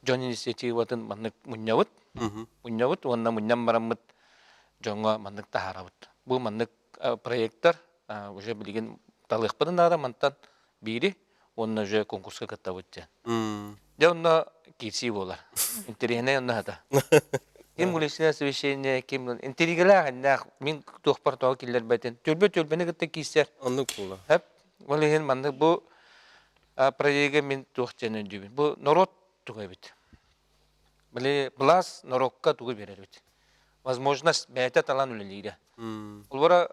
дьон инициативатын маннык мунньабыт. Мунньабыт уонна мунньан бараммыт дьоҥҥо маннык таһаарабыт. Бу маннык проектар уже билигин талыахпытын наада мантан биири уонна уже конкурска кыттабыт диэн. Дьэ онно киирсии буолар. Интэриэһинэй онно хата. Ким уличное освещение, ким интригэлээх иннээх мин туохпар тоҕо киллэрбэтин. Түөлбэ түөлбэни кытта киирсэр. Оннук буола. Хэп. Ол иһин маннык бу проега мин туох диэн өйдүүбүн. Бу норуот туга эбит. Били былаас норуокка тугу биэрэр эбит. Возможность бэйэтэ талан үлэлиирэ. Олбора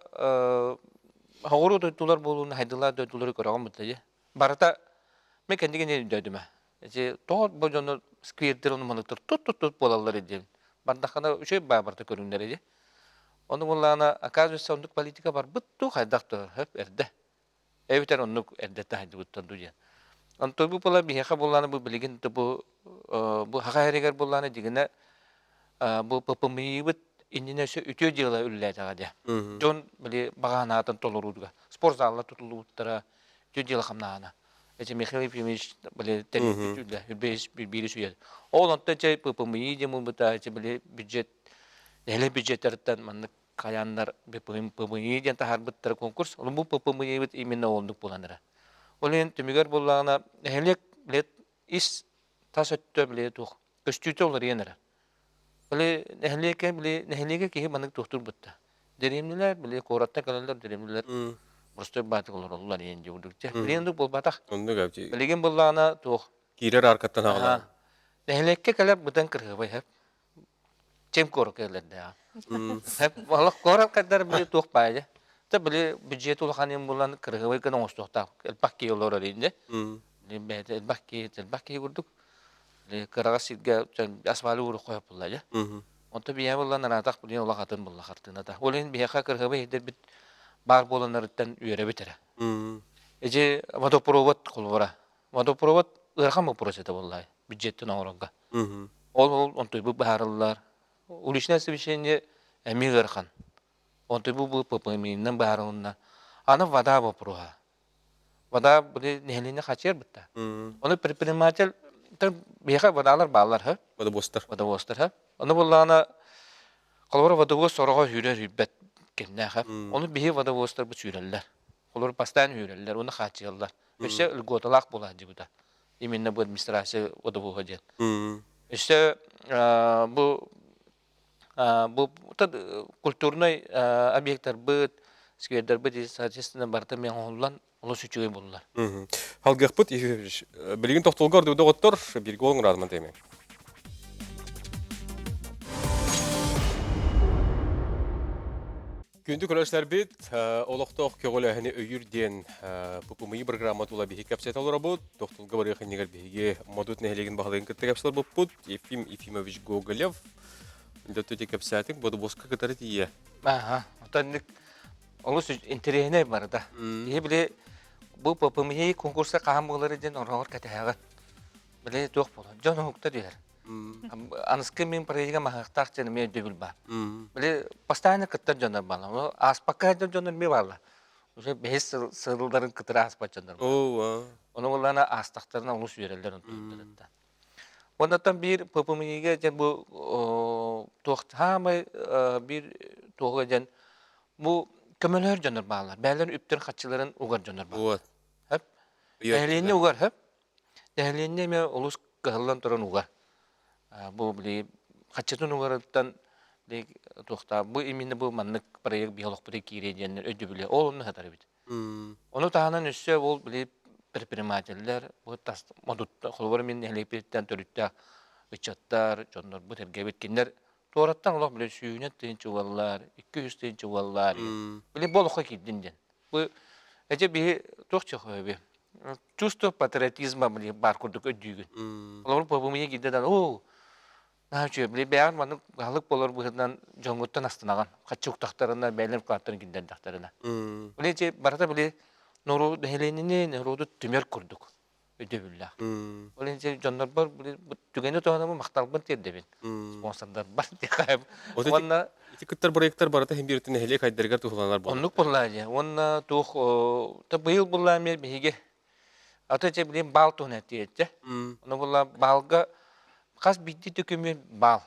хоҕуруу дойдулар буолууну хайдылар дойдулары көрөҕүн бутайы. Барыта мен кэннигин өйдөөдүмэ. Эти тоҕо бу дьону сквердер ону маныктар тут-тут-тут буолаллар диэн. Бардаххына үчүгэй баа барыта көрүҥнэр ди. Ону буллаана оказывается оннук политика барбыт туу хайдах да хөп эрдэ. Эбэтэр оннук эрдэттэн хайдыбыттар дуу диэн. Онтон бу була биһиэхэ буллаана бу билигин бу бу хаха эригэр буллаана дигинэ бу ППМИ-быт иннинэ өссө үтүө дьыала үлэлээтэҕэ дии. Дьон били баҕанаатын толоруудуга. Спортзаллар тутуллубуттара, үтүө дьыала хамнаана. Эти Михаил Ефимович били тэрийбит үлэ, үрбэйис биири сүүйэр. Ол онтон чэ ППМИ диэн буолбута, эти били бюджет, нэһилиэк бюджеттарыттан маннык хайааннар ППМИ диэн таһаарбыттара конкурс. Ол бу ППМИ-бит именно оннук буолан эрэ. Ол иһин түмүгэр буоллаҕына нэһилиэк билет ис тас өттө били туох көстүүтэ уларыйан эрэр. Били нэһилиэккэ били нэһилиэгэ киһи маннык туохтуур бутта. Дэриэбинэлэр били куораттан кэлэллэр дэриэбинэлэр простой баатык олороллор диэн дьэ дьэ. Билигин оннук буолбатах. Оннук эбит. Билигин буоллаҕына туох Киирэр аркаттан аҕалаан. Нэһилиэккэ кэлэр быдан кырыһыбай хэп. Чем куоракка кэлэрдээҕэ. Хэп олох куорат кэллэр били туох баайа дьэ. Тэ били бюджет улахан им булан кырыһыбай гына оҥостуохтаах. Элбэх киһи олорор инде. Бэйэтэ элбэх киһи, элбэх киһи курдук кыраҕа сиргэ асфальты уурук хойоп булла дьэ. Онто биһиэхэ буллан араатах билин олох атын булла хартыыната. Ол иһин биһиэхэ кырыһыбай иһдэрбит баар буоланнарыттан үөрэбит эрэ. Эдьи водопровод холобура. Водопровод ыарахан боппуруос этэ буоллай бюджеттен оҥорорго. Ол ол онтуйбут быһаарыллар. Уличное освещение эмиэ ыарахан. Онтуйбу бу ППМ-нан быһаарылынна. Аны вода боппуруоһа. Вода били нэһилиэнньэ хачыар бытта. Ону предприниматель биһиэхэ водаалар бааллар һы. Водовозтар. Водовозтар һы. Ону буллаҕына холобура водовоз сороҕо сүүрэр сүүрбэт кэмнээх һы. Ону биһи водовозтарбыт сүүрэллэр. Холобура бастаан үүрэллэр уонна хааччыйаллар. Өссө льготалаах буолааччыбыта. Именно бу администрация водовоһа диэн. Өссө бу бу культурнай объекттарбыт, сквердарбыт, соответственно, барыта мен оҥоһуллан олус үчүгэй буоллар. Халгыахпыт билигин тохтолго ордук доҕоттор бирге оҥорадыман теме. Күндү көрөөччүлэрбит, олохтоох көҕүлээһини өйүүр диэн ППМИ программа тула биһиги кэпсэтэ олоробут. Тохтулга барыах иннигэр биһиги Модут нэһилиэгин баһылыгын кытта кэпсэл буппут. Ефим Ефимович Гоголев. Дөттү кэпсээтик, бодобуоска кытары тиийэ. Аха, оттон олус интэриэһинэй барыта. Киһи били бу ППМИ конкурса хаһан буолар диэн ороҕор кэтэһэҕин. Били туох буолар? Дьон уһукта түһэр. Аныскы мин проега маһыахтаах диэн эмиэ өйдөбүл баар. Били постоянно кыттар дьоннор бааллар. Ааспакка сылдьар дьоннор эмиэ бааллар. Уже бэһис сылларын кытары ааспат дьоннор бааллар. Ону буллаана аастахтарына олус үөрэллэр онтуттарыттан. Оннуттан биир ППМИ-гэ дьэн бу туох хаамай биир туоҕа дьэн бу көмөлөһөр дьоннор бааллар. Бээлэр үптэр хаччыларын угар дьоннор бааллар. Хөп. Нэһилиэнньэ угар хөп. Нэһилиэнньэ эмиэ олус кыһаллан туран угар. Бу били хаччытын угарыттан били туохтаах бу именно бу маннык проект биһи олохпутугар киириэ диэн өйдөбүлэ ол онно сытар эбит. Ону таһынан өссө ол били предпринимателлэр бу тас модутта холобура мин нэһилиэкпититтэн төрүттээх ыччаттар, дьоннорбут эргэбит кинилэр туораттан олох били сүүнэн тыһыынча угаллар, 200 тыһыынча угаллар. Били бу олоххо киирдин диэн. Бу эдьэ биһи туох чөхөбү чувство патриотизма били баар курдук өйдүүгүн. Олору ППМ киирдэ да оо наһаа үчүгэй били бэйэҕин маннык аһылык болор быһыытынан дьоҥҥуттан астынаҕын хаччы уктахтарына бэйэлэрин вкладтарын киллэрдэхтэринэ. Били ити барыта били норуот нэһилиэнньэни норуоту түмэр курдук өйдөбүллээх. Ол иһин дьоннорбор түгэни туһанабын махталбын тиэрдэбин. Спонсордарбар диэхэ. Уонна ити кыттар проекттар барыта иһин бииртэн нэһилиэк айдарыгар туһуланар буолар. Оннук буоллаа дии. Уонна туох та быйыл буоллаа эмиэ биһиги аты дьэ билин баал туһунан этиэтэ. Ону буолла баалга хас биирдии төкүмүн баал.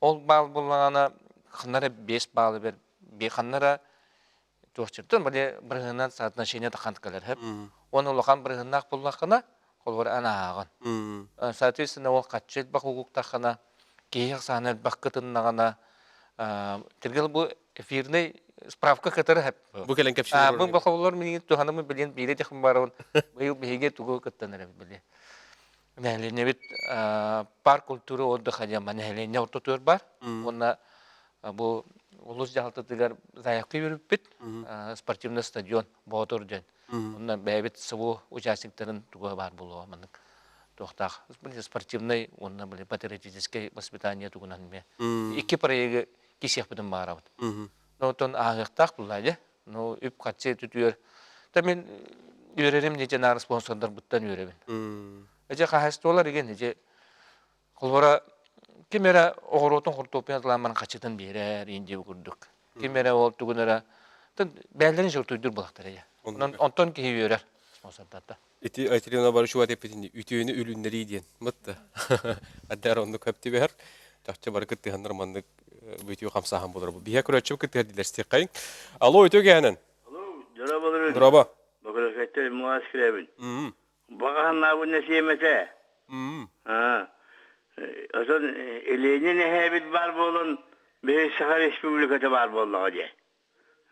Ол баал буллаҕына ханна эрэ 5 баалы бер, ханна эрэ туохчуттан били бырыһынан соотношение тахан кэлэр хөп. Уонна улахан бырыһыннаах буллаххына, холобур эн ааҕын. Соответственно, ол хаччы элбэх угуктаххына, киһи ахсаана элбэх кытыннаҕына, тиргэл бу эфирный справка кытары хөп. Бу кэлэн кэпсиир Бу бохоллор минигин туһанымы билин биире дехым барабын. Быйыл биһиги тугу кыттан эрэбит били. Нэһилиэнньэбит парк культуры отдыха диэн нэһилиэнньэ ортотугар бар. Уонна бу улус дьаһалтатыгар заявка үөрүппүт спортивный стадион Боотур диэн. Онно бэйэбит СВО участниктарын туга баар буолуо маннык туохтаах спортивный уонна патриотическай воспитание тугунан эмиэ икки проегы кисиэхпитин баарабыт. Но оттон ааһыахтаах булла дьэ. Ну үп-харчы түтүөр. Та мин үөрэрим дьэ наар спонсордарбыттан үөрэбин. Эдьэ хаһайыстыбалар igen эдьэ холбора ким эрэ оҕуруотун хортуоппуйун атылаан баран хаччытын биэрэр иин диэбит курдук. Ким эрэ ол тугун эрэ бээлэрин сылтуйдур булахтар эйэ. Онтон киһи үөрэр спонсордарда. Ити Айталина Барышева эппитин үтүөнү үлүннэрии диэн. Мытта. Аддар оннук хөп түбэһэр. Чахчы бары кыттыһаннар маннык бүтүү хамсааһын болор. Биһэ көрөөччү кыттыһар дилер стихайын. Алло, үтүө кэһэнэн. Алло, дорооболорун. Дорообо. Бакыракеттер муас кирэбин. Баҕаһаннаабын нэсиэмэтэ. Отон Ленин эһээбит баар буолан, биһи Саха Республиката баар буоллаҕа дии.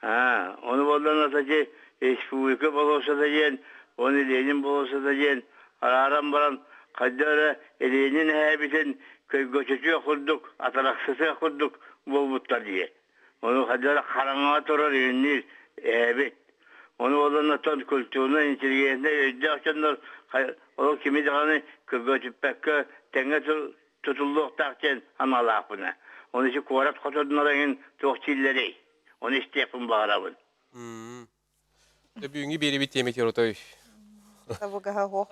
Ону буоллан ити республика болуоссата диэн уонна Ленин болуоссата диэн арааран баран хайдах эрэ Ленин эһээбитин көйгөтүтүөх курдук, атарахсытыах курдук буолбуттар дии. Ону хайдах эрэ хараҥаҕа турар иҥниир эһээбит. Ону буоллан оттон культурнай, интеллигентнэй өйдөөх дьоннор ол кими даҕаны көйгөтүппэккэ тэҥҥэ тутуллуохтаах диэн аналаахпына. Ону ити куорат хотонноро эҥин туох дииллэрий? Ону истиэхпин баҕарабын. Бүгүҥҥү биэрибит тиэмэтигэр отой Табыгаһа суох.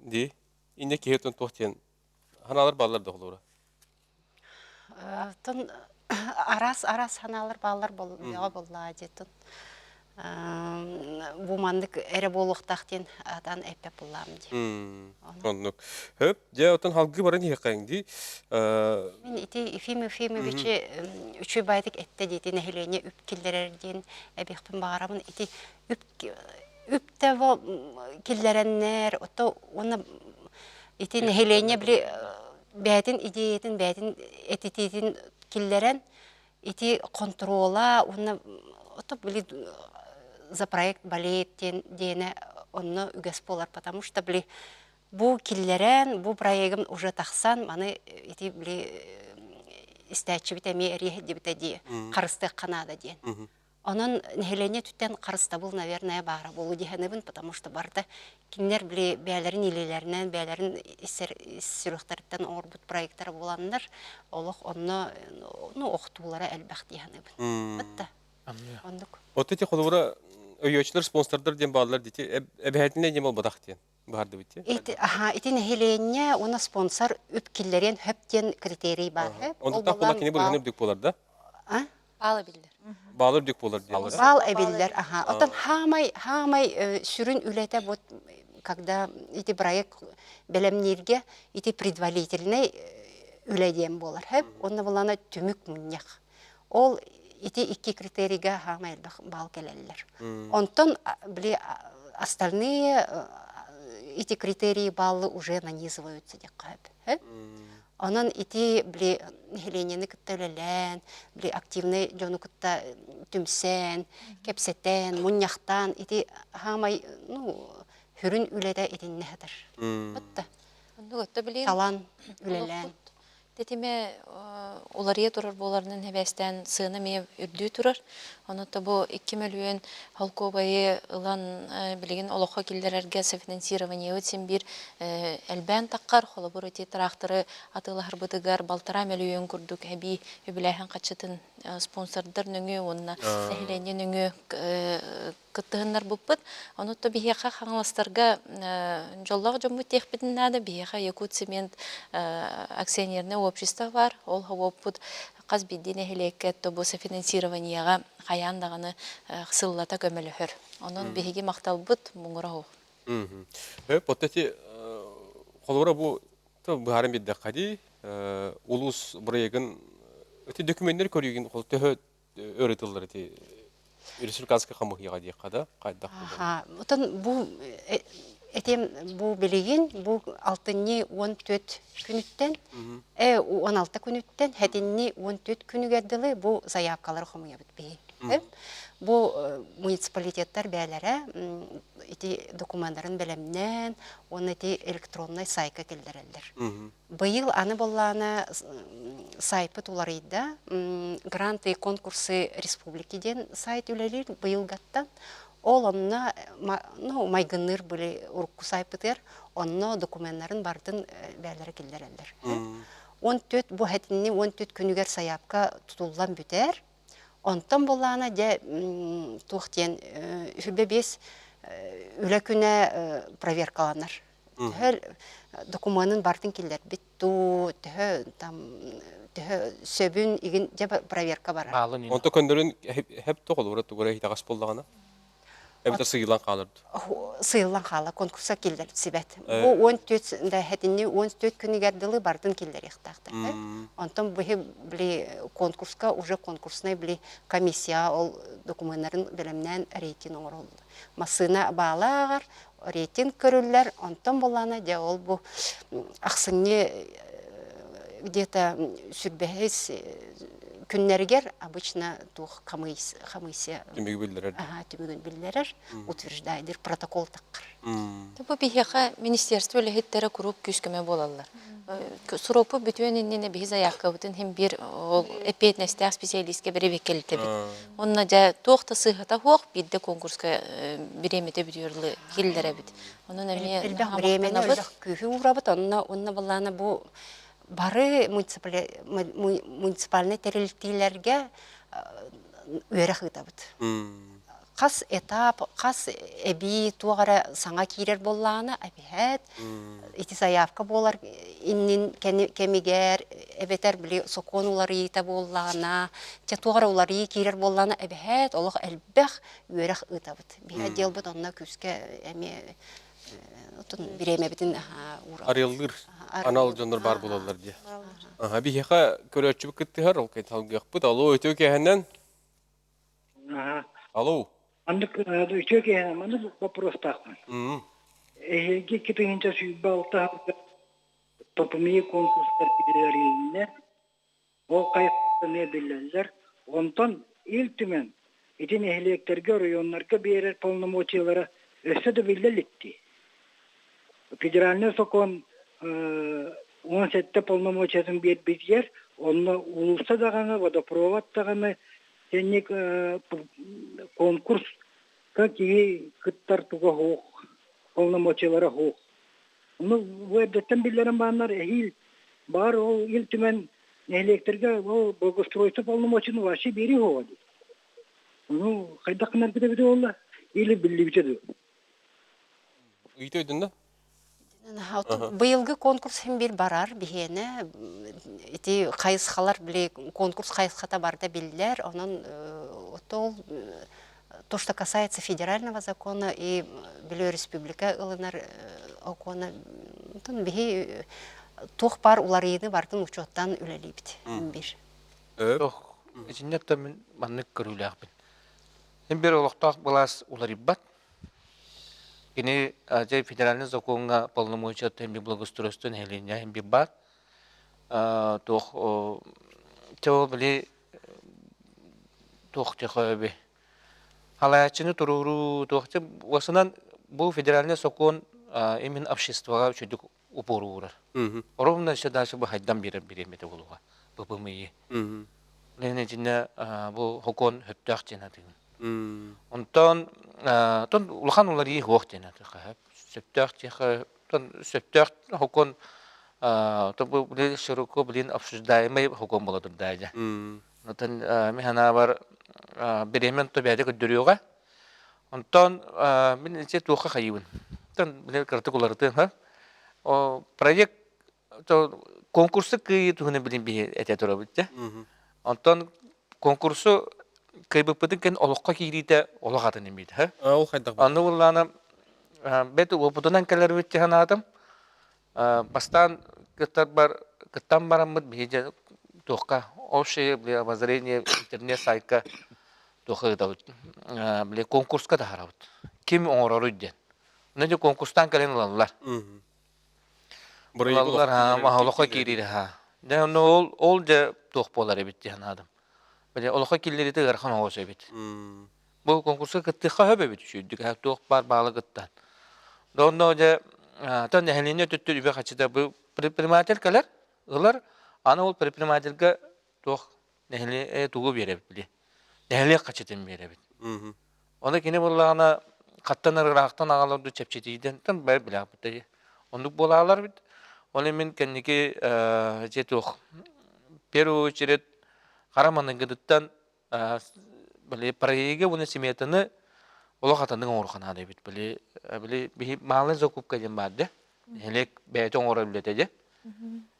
Ди. Инне киһи туох диэн ханаалар бааллар да холура. Тон араас-араас санаалар бааллар бөҕө буоллаа диэтин. Бу маннык эрэ буолуохтаах диэн атан эппэт буоллаам дии. Оннук. Хөп, дьэ отон халгыы баран иһиэххэҥ дии. Мин ити Ефим Ефимовичи үчүгэй баайдык эттэ диэти нэһилиэнньэ үп киллэрэр диэн эбиэхпин баҕарабын. Ити үп үп да киллэрэннэр, ото уонна ити нэһилиэнньэ били бэйэтин идеятын, бэйэтин этитиитин киллэрэн ити хонтуруола уонна ото били за проект болеет диэн диэнэ онно үгэс буолар, потому что били бу киллэрэн бу проегым уже тахсан маны ити били истээччибит эмиэ эриэһирдибитэ дии харыстыахха наада диэн. Онон нэһилиэнньэ түттэн харыстабыл, наверное, баара буолуо дии саныыбын, потому что барыта кинилэр били бэйэлэрин илиилэринэн, бэйэлэрин сүрэхтэриттэн оҥорбут проектара буоланнар, олох онно ну, охтуулара элбэх дии саныыбын. Батта. Оннук. Вот эти холобура өйөөчүлэр спонсордар диэн бааллар дити эбэһээтинэ диэн буолбатах диэн баһардыбыт диэн. Ити, аха, ити нэһилиэнньэ уонна спонсор үп киллэриэн хөп диэн критерий баар. Онтуктаах буолла кини бырыһын үрдүк буолар да? А? Баал эбиллэр. Баал үрдүк буолар диэн. Баал эбиллэр, аха. Оттон хаамай, хаамай сүрүн үлэтэ вот когда ити проект бэлэмнииргэ ити предварительный үлэ диэн буолар. Хэп, онно булана түмүк мунньах. Ол ити икки критерийга хаамай элбэх баал кэлэллэр. Онтон били остальные эти критерии баллы уже нанизываются диэххэ сөп. Онон ити били нэһилиэнньэни кытта үлэлээн, били активнай дьону кытта түмсэн, кэпсэтэн, мунньахтаан ити хаамай ну сүрүн үлэтэ итиннэ сытар. Отта Оннук отто билигин талан үлэлээн. Тэтимэ уларыйа турар буоларынан эбээстээн сыана эмиэ үрдүү турар. Онон бу 2 мөлүйүөн холкуобайы ылан билигин олоххо киллэрэргэ софинансированиебыт син биир элбээн таххар. Холобур, ити тыраахтары атыылаһарбытыгар 1,5 мөлүйүөн курдук эбии үбүлээһин хаччытын спонсордар нөҥүө уонна нэһилиэнньэ нөҥүө кыттыһыннарбыппыт. Ону то биһиэхэ Хаҥаластарга дьоллоох дьоммут диэхпитин наада. Биһиэхэ Якутцемент акционерное общество бар. Ол хобуоппут хас биирдии нэһилиэккэ то бу софинансированиеҕа хайаан даҕаны сыллата көмөлөһөр. Онон биһиги махталбыт муҥура суох. Вот эти холобура бу быһааран биэрдэххэ дии. Улуус бырайыагын ити документнэр көрүүгүн төһө ырытыллар ити республиканскай хамыһыйаҕа диэххэ да хайдах Аха, отон бу этим бу билигин бу алтынньы 14 күнүттэн 16 күнүттэн хэтинни 14 күнүгэр дылы бу заявкалары хомуйабыт биһи. Бу муниципалитеттар бээлэрэ ити документарын бэлэмнээн уонна ити электроннай сайка киллэрэллэр. Быйыл аны буоллаана сайпыт уларыйда. Гранты и конкурсы республики диэн сайт үлэлиир быйылгаттан. Ол онно ну, майгынныыр были урукку сайпытыгар онно докуменнарын бардын бээлэрэ киллэрэллэр. 14 бу хэтинни 14 күнүгэр сайаапка тутуллан бүтэр. Онтон буоллаана дьэ туох диэн үһүбэ биэс үлэ күнэ проверкаланар. Төһө докумуонун бартын киллэрбит дуу, төһө там төһө сөбүн игин дьэ проверка барар. Онто көннөрүн хэп тоҕолура тугура итэҕэс буоллаҕына эбэтэр сыйылан хаалар Сыйыллан хаала конкурса киллэрсибэт. Бу 14 да хэтинни 14 күнүгэр дылы бардын киллэриэхтээхтэр. Онтон быһы били конкурска уже конкурснай били комиссия ол документарын бэлэмнээн рейтинг оҥороллор. Массыына баалааҕар рейтинг көрүллэр, онтон буоллаана дьэ ол бу ахсынньы где-то сүрбэһис күннэригэр обычно туох хамыйсия түмүгү биллэрэр түмүгүн биллэрэр утверждайдыр протокол таххар. Бу биһиэхэ министерство үлэһиттэрэ куруук күүс-көмө буолаллар. Суроппут бүтүөн иннинэ биһи заявкабытын иһин биир ол эппиэтинэстээх специалистка бэрэбиэркэлэтэбит. Онно дьэ туох да сыыһата суох биирдэ конкурска бириэмэтэ бүтүөр киллэрэбит. Онон эмиэ элбэх бириэмэни элбэх күүһү уурабыт. Онно онно былаана бу бары муниципальнай тэрилтиилэргэ үөрэх ыытабыт. Хас этап, хас эбии туох эрэ саҥа киирэр буоллаҕына, эбиһээт ити заявка буолар иннин кэмигэр эбэтэр били сокуон уларыйыыта буоллаҕына, чэ туох эрэ уларыйыы киирэр буоллаҕына, эбиһээт олох элбэх үөрэх ыытабыт. Биһи отделбыт онно күүскэ эмиэ отун бириэмэбитин уурабыт. Арыаллыыр анал дьоннор баар буолаллар дии. Биһиэхэ көрөөччүбүт кыттыһар, ол кэйт алгыахпыт. Алло, үтүө киэһэнэн. Алло. Маннык үтүө киэһэнэн маннык боппуруостаахпын. Эһиги 2026 сылга ППМИ конкурстар киирэлэринэ ол хайысханы биллэллэр. Онтон Ил Түмэн ити нэһилиэктэргэ, оройуоннарга биэрэр полномочиялара өссө да биллэ иликтии. Федеральнай сокуон 17 полномочиятын биэрбитигэр, онно улууста даҕаны, водопровод даҕаны Сэнник конкурска киһи кыттар туга суох, полномочиялара суох. Ону бу эрдэттэн биллэрэн бааннар эһиил баар ол Ил Түмэн нэһилиэктэргэ ол благоустройство полномочияны вообще биэрии суоҕа дии. Ону хайдах гынаргыт эбитэ буолла или биллибитэ дуо? Ыйыта өйдөн да? Быйылгы конкурс иһин бир барар биһиэнэ ити хайысхалар били конкурс хайысхата барда биллэр онон ол то что касается федерального закона и били республика ылынар окуона биһи туох баар уларыйыыны бардын учуоттаан үлэлиибит бир Ох, итиннэ мин маннык көрүүлээхпин. Мин бир олохтоох былаас уларыйбат. Кини дьэ федеральный закоҥҥа полномочия би благоустройство нэһилиэнньэ би баар. Туох чэ били туох техөбү халааччыны туруоруу туох уосунан бу федеральный сокуон именно обществоҕа үчүгдүк упору уурар. Ровно еще дальше бу хайдан биэрэр бириэмэтэ буолуоҕа ППМИ. Лена итиннэ бу хокуон хөптөөх диэн атыгын. Онтон тон улахан уларыйыы суох диэн атыха. Сөптөөх диэхэ тон сөптөөх хокуон то бу били широко блин обсуждаемый хокуон буола турда дьэ. Онтон мин санаабар бириэмэн то бэйэтэ көрдөрүөҕэ. Онтон мин ити туохха хайыыбын. Онтон били кыратык уларытыам ха. Проект конкурсу кыайыы туһунан билин биһи этэ турабыт дьэ. Онтон конкурсу кыайбыппытын кэн олоххо киириитэ олох атын имиит ха. Ол хайдах Аны буллаана бэт уопутунан кэлэрбит санаатым. Бастаан кыттарбар Кыттан бараммыт биһиги туохха общее били обозрение интернет сайтка туохха ыытабыт били конкурска таһаарабыт. Ким оҥороруй диэн. Онно дьэ конкурстаан кэлэн ылаллар. Ылаллар ха олоххо киирир ха. Дьэ онно ол ол дьэ туох буолар эбит дии санаатым. Били олоххо киллэриитэ ыарахан оҕус эбит. Бу конкурска кыттыахха сөп эбит үчүгүйдүк туох баар баалы кыттан. Онно дьэ тон нэһилиэнньэ өттүттэн үбэ хачыта бу предприниматель кэлэр, ылар, аны ол предпринимательга туох нэһилиэ тугу биэрэбит били. Нэһилиэк хачытын биэрэбит. Оны кини буоллаҕына хаттан ыраахтан аҕалар ду чэпчэтииден тан бай билээхпит Оннук буолаалар бит. Оны мин кэнники дьэ туох первую очередь хара маныгыдыттан били проеги уонна сметаны олох атыннык оҥоруохха наада эбит. Били били биһи малый закупка диэн баар дэ. Нэһилиэк бэйэтэ оҥорор үлэтэ дьэ.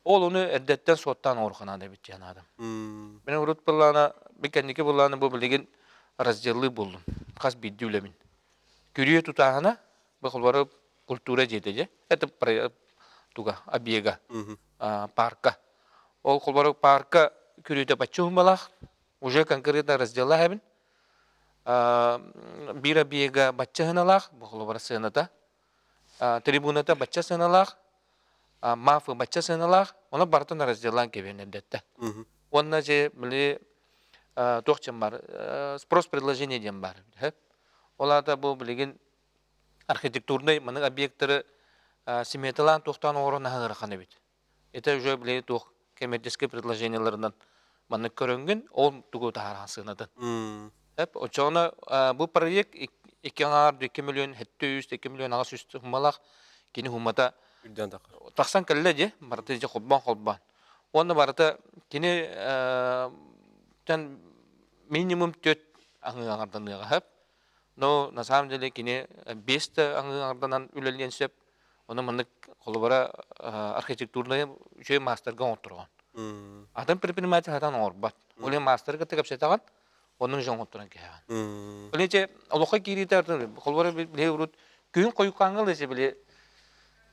Ол ону эрдэттэн суоттаан оҥоруохха наада эбит диэн аадам. Мин урут былаана би кэнники былаана бу билигин разделлыы буллум. Хас биирдии үлэбин. Күрүө тутааһына бу холбору культура дьиэтэ дьэ. Это туга объега парка. Ол холбору парка күрүөтэ бачча уһунбалаах. Уже конкретно разделлаах эбин. Биир объега бачча сыаналаах, бу холобура сыаната. Трибуната бачча сыаналаах, мафы бачча сыаналаах, ону барытын разделлаан кэбиһэн эрдэттэ. Уонна же били туох диэн бар, спрос предложение диэн бар. Ол аата бу билигин архитектурнай маннык объекттары сметалаан туохтаан оҥорон наһаа ыарахан эбит. Это уже били туох коммерческай предложениеларынан маннык көрөнгүн ол тугу таһааран сыанатын. Эп очоҕуна бу проект икки аҥаар 2 миллион 700 2 миллион 800 хумалаах кини хумата тахсан кэллэ дии барыта дьэ холбоон холбоон. Уонна барыта кини тэн минимум төрт аҥыы аҥарданыаҕа сөп. Но на самом деле кини биэс да аҥыы аҥарданан үлэлиэн сөп. Ону маннык холобура архитектурнай үчүгэй маастарга оҥоттороҕун. Атын предприниматель хатан оҥорбот. Ол иһин маастары кытта кэпсэтэҕин, оннук дьон оҥотторон кэһэҕин. Ол иһин олоххо киириитэ холобура били урут күһүн хойуккааҥҥа ылыса били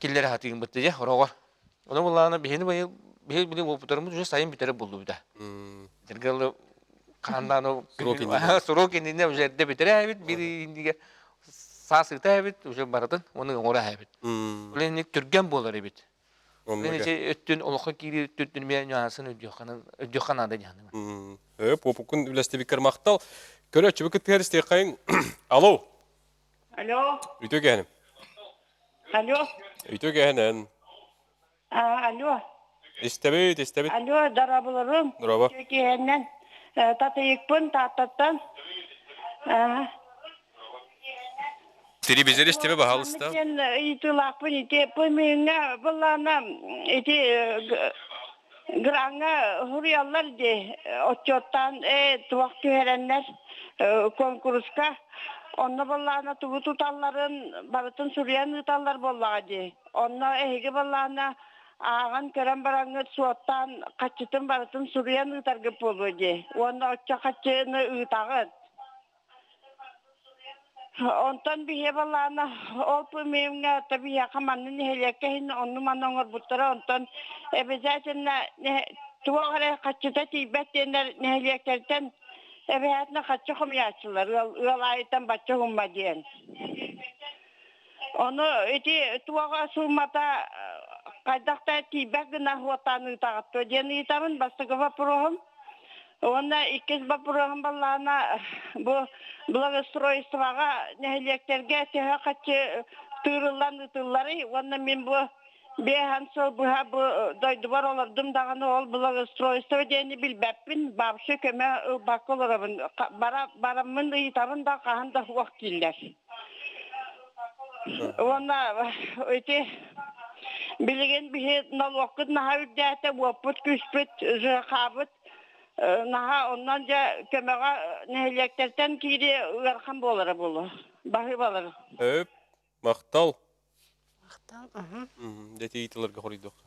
киллэрэ хатыыгын бытты дьэ ороҕор. Ону буллаҕына биһини быйыл биһи били уопутарыммыт уже сайын бүтэрэ буллубута. Дергалы хааннаан срок иннинэ уже эрдэ бүтэрэ эбит бир иннигэ саас ыта эбит уже барытын оны оҥоро эбит. Ол инник түргэн буолар эбит. Ити өттүн олоххо киирии өттүн эмиэ нюансын өйдүөххэ наада диһаныгын. Попуккун үлэстибиккэр махтал. Көрөөччүбүт кыттыһар истиэххэйиҥ. Алло. Алло. Үтүө кэһэним. Алло. Үтүө кэһэнэн. Алло. Истэбит, истэбит. Алло, дарабыларым. Здорово. Киһэннэн Татыйыкпын Тааттаттан. Телевизор истэбэ баһалыста. Диэн ыйытыылаахпын ити пымыыҥҥа былаана ити граҥҥа суруйаллар дии отчуоттаан туох түһэрэннэр куонкуруска онно былаана тугу туталларын барытын суруйан ыыталлар буоллаҕа дии Онно эһиги баллаана ааҕан көрөн бараҥҥыт суоттаан хаччытын барытын суруйан ыытаргыт буолуо дии. Уонна оччо хаччыны ыытаҕыт. Онтон биһиэ балаана ол пымиымҥа то биһиэхэ манны нэһилиэккэ иһин онну манны оҥорбуттара онтон обязательно туох эрэ хаччыта тиийбэт диэннэр нэһилиэктэртэн эбэһээтинэ хаччы хомуйааччылар ыал, ыал аайыттан бачча уһумма диэн. Ону ити туоҕа суумата хайдах да тиийбэт гына уоттаан ыытаҕыт дуо диэн ыйытабын бастакы боппуруоһум. Уонна иккис боппуруоһум баллаана бу благоустройствоҕа нэһилиэктэргэ төһө хаччы тыырыллан ыытылларый уонна мин бу биэһэн сыл быһа бу дойдубар олордум даҕаны ол благоустройство диэни билбэппин вообще көмө ылбакка олоробун бара бараммын ыйытабын да хаһан да суох дииллэр Уонна ити билигин биһи нолуокпут наһаа үрдээтэ, уоппут күүспүт, ЖХ-быт наһаа оннон дьэ көмөҕө нэһилиэктэртэн киирии ыарахан буолара буолуо. Баһыыбалар. Өп, махтал. Махтал. Аха. Дьэ ыйытыларга хоруйдуохха.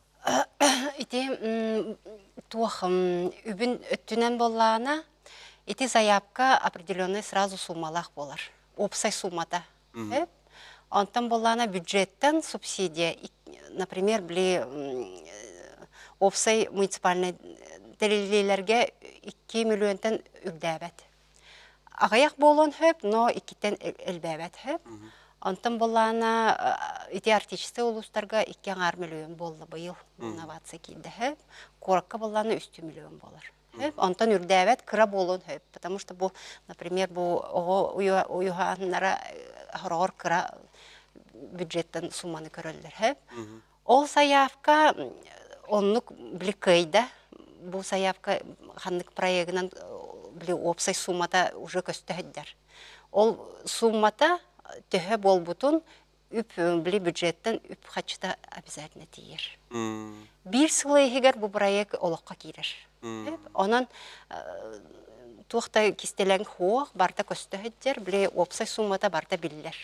Ити туох үбүн өттүнэн буоллаҕына, ити заявка определенный сразу суммалаах буолар. Уопсай суммата. Онтон буоллаҕына бюджеттан субсидия, например, били Уопсай муниципальнай тэриллиилэргэ 2 миллионтан үрдээбэт. Аҕыйах буолуон сөп, но иккиттэн элбээбэт сөп. Онтон буоллаҕына ити арктическай улуустарга 2,5 миллион буолла быйыл инновация киирдэ сөп. Куоракка буоллаҕына 3 миллион буолар. Сөп. Онтон үрдээбэт кыра буолуон сөп, потому что бу, например, бу оҕо уйуһааннара хороҕор кыра бюджеттан сумманы көрөллөр сөп. Ол сайаапка оннук били кыайда. Бу сайаапка ханнык проегынан били уопсай суммата уже көстө сылдьар. Ол суммата төһө буолбутун үп били бюджеттен үп хаччыта обязательно тиийэр. Биир сыл иһигэр бу проект олоххо киирэр. Онон туох да кистэлэҥ суох, барыта көстө сылдьар, били уопсай суммата барыта биллэр.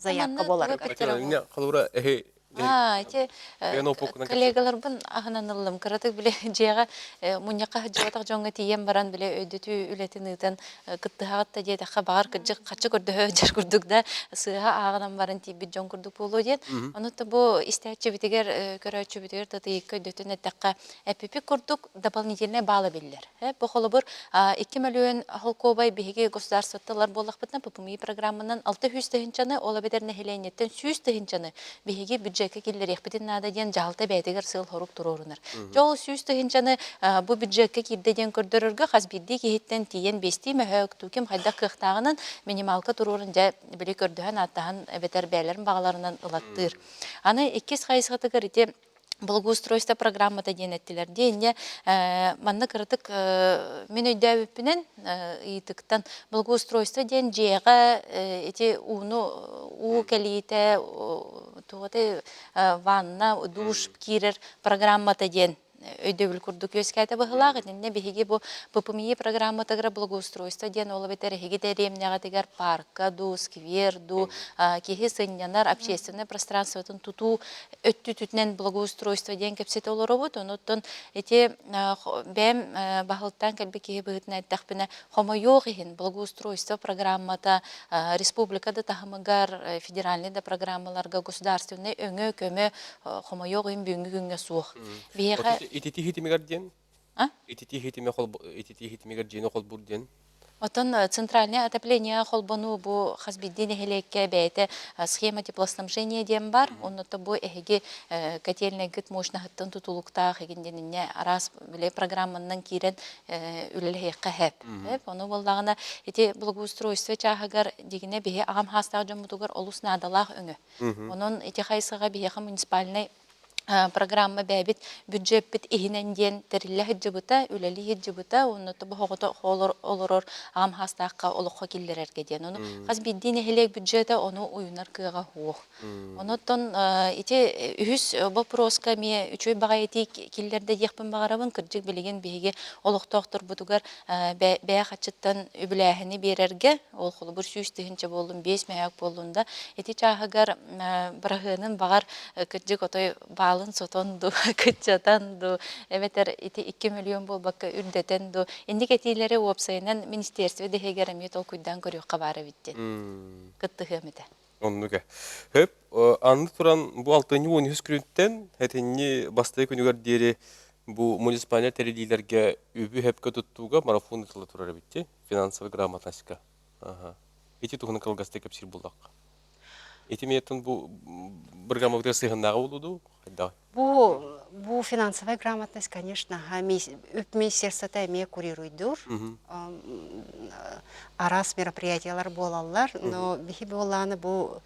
Заявка буоларыгар. Холобура, эһи Аа, ити коллегаларбын аһынан ыллым. Кыратык бile дьиэҕэ мунньахха сылдьыбатах дьоҥҥо тиийэн баран бile өйдөтүү үлэтин ыытан кыттыһаҕыт да диэтэххэ баҕар кырдьык хаччы көрдөһө сылдьар курдук да сыыһа ааҕынан баран тиийбит дьон курдук буолуо диэн. Ону да бу истээччибитигэр, көрөөччүбүтүгэр татыйыкка өйдөтөн эттэххэ, эпипик курдук дополнительнай баала биллэр. Бу холобур 2 мөлүйүөн холкуобай биһиги государствоттан ылар буоллахпытына ППМИ программанан 600 тыһыынчаны, ол эбэтэр нэһилиэнньэттэн 100 тыһыынчаны биһиги бюджекка киллэриэхпитин наада диэн дьаһалта бэйэтигэр сыал-сорук туруорунар. Дьэ ол 100 тыһыынчаны бу бюджекка киирдэ диэн көрдөрөргө хас биирдии киһиттэн тиийэн биэстии мөһөөк, ким хайдах кыахтааҕынан минималка туруорун дьэ били көрдөһөн ааттаһан эбэтэр бэйэлэрин баҕаларынан ылаттыыр. Аны иккис хайысхатыгар ити благоустройство программата диэн эттилэр. Диэннэ манна кыратык мин өйдөөбүппүнэн ыйытыктан благоустройство диэн дьиэҕэ ити ууну уу кэлиитэ туота ванна душ киирэр программата диэн өйдөбүл курдук үөскээтэ быһыылаах. Итиннэ биһиги бу ППМИ программатыгар благоустройство диэн ол эбэтэр эһиги дэриэбинэҕитигэр парка дуу, сквер дуу, киһи сынньанар общественнай пространствотын тутуу өттүтүнэн благоустройство диэн кэпсэтэ олоробут. Онуттан ити бэйэм баһылыктаан кэлбит киһи быһыытынан эттэхпинэ, хомойуох иһин благоустройство программата республика да таһымыгар, федеральнай да программаларга государственнай өҥө, көмө хомойуох иһин бүгүҥҥү күҥҥэ суох. Биһиэхэ Итити хитимигэр диэн? Итити хитиме итити хитимигэр дьиэни холбуур диэн? Оттон центральное отопление холбонуу бу хас биирдии нэһилиэккэ бэйэтэ схема теплоснабжения диэн бар. Оннута бу эһиги котельнайгыт мощноһыттан тутулуктаах игин диэн араас бile программанан киирэн үлэлэһиэххэ хэп. Ону буоллаҕына ити благоустройство чааһыгар дигинэ биһи аҕам хаастаах дьоммутугар олус наадалаах өҥө. Онон ити хайысхаҕа биһиэхэ муниципальнай программа бэйэбит бюджеппит иһинэн диэн тэриллэ сылдьыбыта, үлэлии сылдьыбыта уонна тобоҕото олорор аҕам хаастаахха олоххо киллэрэргэ диэн. Ону хас биирдии нэһилиэк бюджета ону уйунар кыаҕа суох. Онон ити үһүс боппуруоска эмиэ үчүгэй баҕайы этии киллэрдэ диэхпин баҕарабын. Кырдьык билигин биһиги олохтоохторбутугар бэйэ хаччыттан үбүлээһини биэрэргэ, ол холобур 100 тыһыынча буоллун, 5 мөһөөк буоллун да, ити чааһыгар быраһыанын баҕар кырдьык отой баалын сотон дуу, кыччатан дуу, эбэтэр ити 2 миллион буолбакка үрдэтэн дуу, инник этиилэри уопсайынан министерство иһигэр эмиэ толкуйдаан көрүөххэ баар эбит диэн кыттыһыам этэ. Оннук ээ. Хөп, анны туран бу алтынньы 13 күнүттэн этинни бастакы күнүгэр диэри бу муниципальнай тэриллиилэргэ үбү хөпкө туттууга марафон ыытылла турар эбит дии, финансовая грамотностька. Аха. Ити туһунан кылгастык кэпсиир буоллахха. Ити миэттэн бу программабытыгар сыһыаннааҕа буолуо дуу, хайдаҕый? Бу, бу финансовая грамотность, конечно, үп министерствота эмиэ курируйдуур. Араас мероприятиялар буолаллар, но биһи буоллааны бу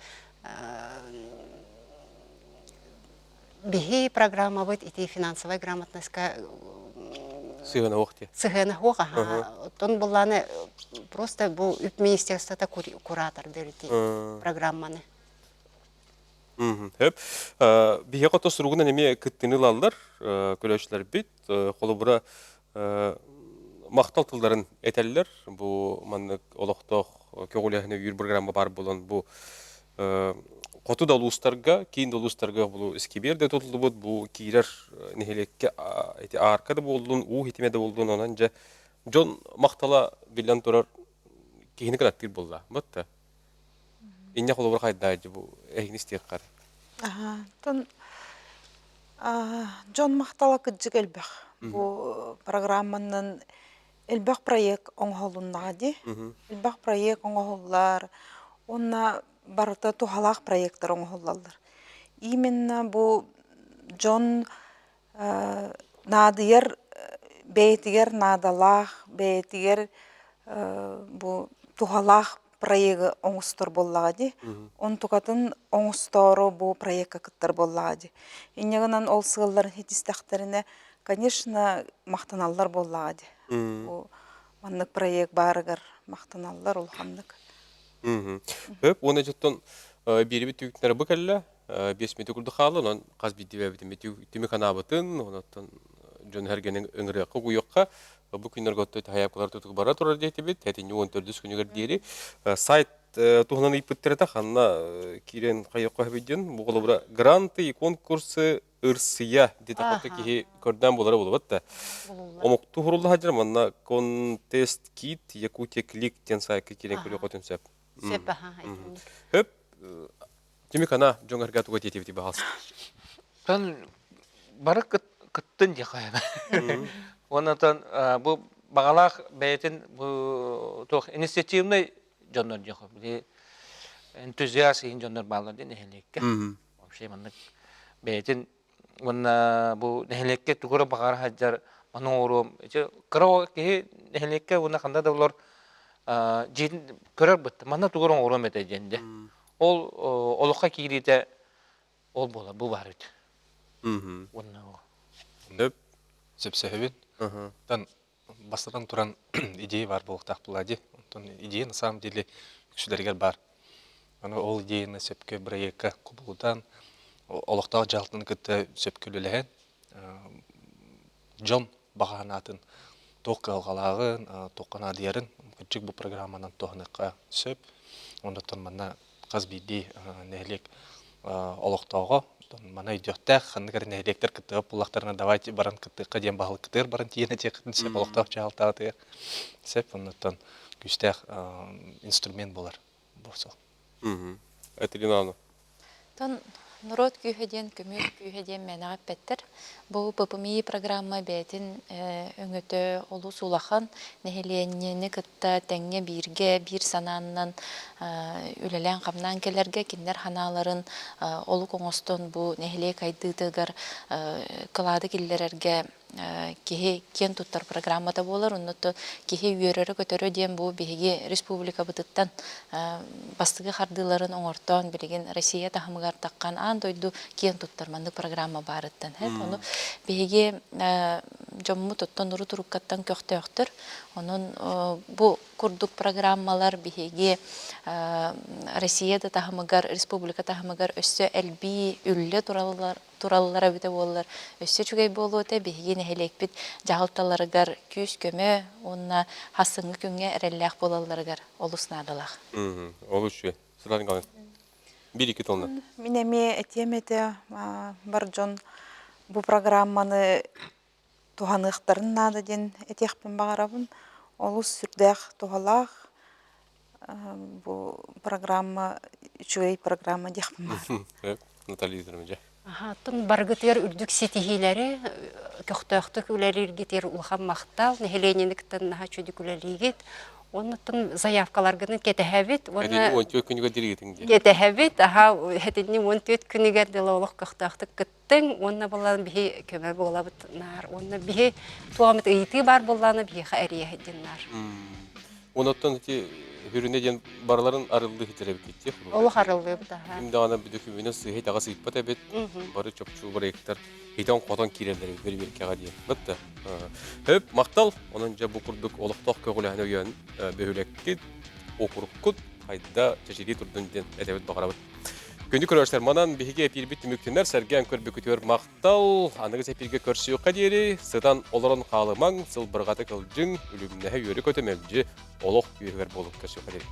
биһи программабыт ити финансовая грамотностька сыһыана суох дии. Сыһыана суох, аха. Оттон буллааны просто бу үп министерствота куратордыр ити программаны. Хөп. Биһиэхэ ото суругунан эмиэ кыттыыны ылаллар көрөөччүлэрбит. Холобура, махтал тылларын этэллэр. Бу маннык олохтоох көҕүлээһини өйүүр программа баар буолан, бу хоту да улуустарга, киин да улуустарга бу искибиэр да тутуллубут, бу киирэр нэһилиэккэ ити аарка да буоллун, уу хитимэ да буоллун, онон дьэ дьон махтала биллэн турар киһини кынаттыыр буолла. Батта. Инньэ холобур хайдаа бу эһигини истиэххэр. Аха, тон. Дьон махтала кырдьык элбэх. Бу программанан элбэх проект оҥоһулуннаҕа дии. Элбэх проект оҥоһуллар уонна барыта туһалаах проектар оҥоһуллаллар. Именно бу дьон наадыйар бэйэтигэр наадалаах, бэйэтигэр бу туһалаах проегы оҥостор буоллаҕа дии. Онтукатын оҥостоору бу проекка кыттар буоллаҕа дии. Инньэ гынан ол сыалларын ситистэхтэринэ, конечно, махтаналлар буоллаҕа дии. Бу маннык проект баарыгар махтаналлар улаханнык. Хөп, уонна дьоттон биэрибит түгүктэрэ бу кэллэ. 5 мүнөтэ курдук хаалла, онон хас биирдии түмүк анаабытын, онон дьон эргэнин ыҥырыахха, угуйуохха бу күннэргэ оттой таһайаапкалар тутук бара турар диэтибит. Этинни 14 күнүгэр диэри сайт туһунан ыйпыттар ханна киирэн хайыахха сөбүй бу холобура гранты и конкурсы ырсыя диэтэххэ киһи көрдөөн булара булубат да омуктуу хурулла сылдьар манна контест кит якутия клик диэн сайтка киирэн көрүөххүтүн сөп сөп аха хөп Түмүк ана дьон эргэ туга диэтибити баҕалс. Тон бары кыттын диэхэ. Онон бу баҕалаах бэйэтин бу туох инициативный дьоннор диэхэ. Били энтузиаст иһин дьоннор бааллар диэн нэһилиэккэ. Вообще маннык бэйэтин уонна бу нэһилиэккэ тугу эрэ баҕара сылдьар маны оҥоруом. Ити кыра киһи нэһилиэккэ уонна ханна да олор дьиэтин көрөр бытта. Манна тугу эрэ оҥоруом этэ диэн дьэ. Ол олоххо киириитэ ол буолар, бу баар эбит. Уонна Сөп. Сөпсөһөбүн. Тан бастатан туран идея баар буолуохтаах буолаа дии. Онтон идея на самом деле үксүлэригэр баар. Аны ол идеяны сөпкө бырайыакка кубулутан, олохтоох дьаһалтаны кытта сөпкө үлэлэһэн, дьон баҕа санаатын туох кыһалҕалааҕын, туохха наадыйарын кырдьык бу программанан туһаныахха сөп. Оннуттан манна хас биирдии нэһилиэк олохтооҕо маны өйдүөхтээх, ханнык эрэ нэһилиэктэр кыттыгас буоллахтарына давайте баран кыттыахха диэн баһылыккытыгар баран тиийэн этиэххитин сөп, олохтоох дьаһалтаҕытыгар сөп. Оннуттан күүстээх инструмент буолар бу сыл. Этилин Тон норуот күүһэ диэн көмүөл күүһэ диэн мээнэҕэ эппэттэр. Бу ППМИ программа бэйэтин өҥөтө олус улахан, нэһилиэнньэни кытта тэҥҥэ бииргэ, биир санааннан үлэлээн-хамнаан кэлэргэ кинилэр санааларын олук оҥостон бу нэһилиэк сайдыытыгар кылааты киллэрэргэ киһи киэн туттар программата буолар. Оннуттан киһи үөрэрэ-көтөрө диэн бу биһиги республикабытыттан бастакы хардыыларын оҥортоон билигин Россия таһымыгар таххан аан дойду киэн туттар маннык программа баарыттан. Ону биһиги дьоммут оттон урут уруккаттан көхтөөхтөр. Онон бу курдук программалар биһиги Россия да таһымыгар, республика таһымыгар өссө элбии үллэ тураллар тураллара эбитэ буоллар, өссө үчүгэй буолуо этэ. Биһиги нэһилиэкпит дьаһалталарыгар күүс-көмө уонна хассыҥҥы күҥҥэ эрэллээх буолалларыгар олус наадалаах. Олус үчүгэй. Сылан калын. Биир-икки тылынан. Мин эмиэ этиэм этэ, бар дьон бу программаны туһаныахтарын наада диэн этиэхпин баҕарабын. Олус сүрдээх туһалаах бу программа үчүгэй программа диэхпин баҕарабын. Наталья Викторовна, дьэ. Оттон барыгытыгар үрдүк ситиһиилэри, көхтөөхтүк үлэлииргитигэр улахан махтал, нэһилиэнньэни кытта наһаа үчүгүйдүк үлэлиигит. Оннуттан заявкаларгытын кэтэһэбит уонна Этинни 14 күнүгэр диригитиҥ диэн. Кэтэһэбит, аха, этинни 14 күнүгэр дылы олох көхтөөхтүк кыттыҥ уонна буолан биһи көмө буолабыт наар уонна биһи туомит ыйытыы баар буоллаҕына биһиэхэ эрийэһит диэн наар. Онуттан ити хүрүнэ диэн барыларын арыллыы хитэрэбит ити. Олох арыллыыбыт аха. Ким даҕаны бүдүкүмүнэ сыыһа итэҕэс ыйпат эбит. Бары чопчу проекттар хитэн-хотон киирэллэр эбит бэрбиэркэҕэ диэн. Бытта. Хөп, махтал. Онон дьэ бу курдук олохтоох көҕүлээһин өйөөн бөһүлэккит, окуруккут хайда чэчирии турдун диэн этэбит баҕарабыт. Күндү көрөөччүлэр, манан биһиги эпиирбит түмүктэнэр, сэргээн көрбүкүтүгэр махтал. Аныгыс эпииргэ көрсүөххэ диэри, сытан олорон хаалымаҥ, сылбырҕата кылдьыҥ, үлүмнэһэ үөрэ-көтө мэлдьи олох үөһүгэр буолуҥ. Көрсүөххэ диэри.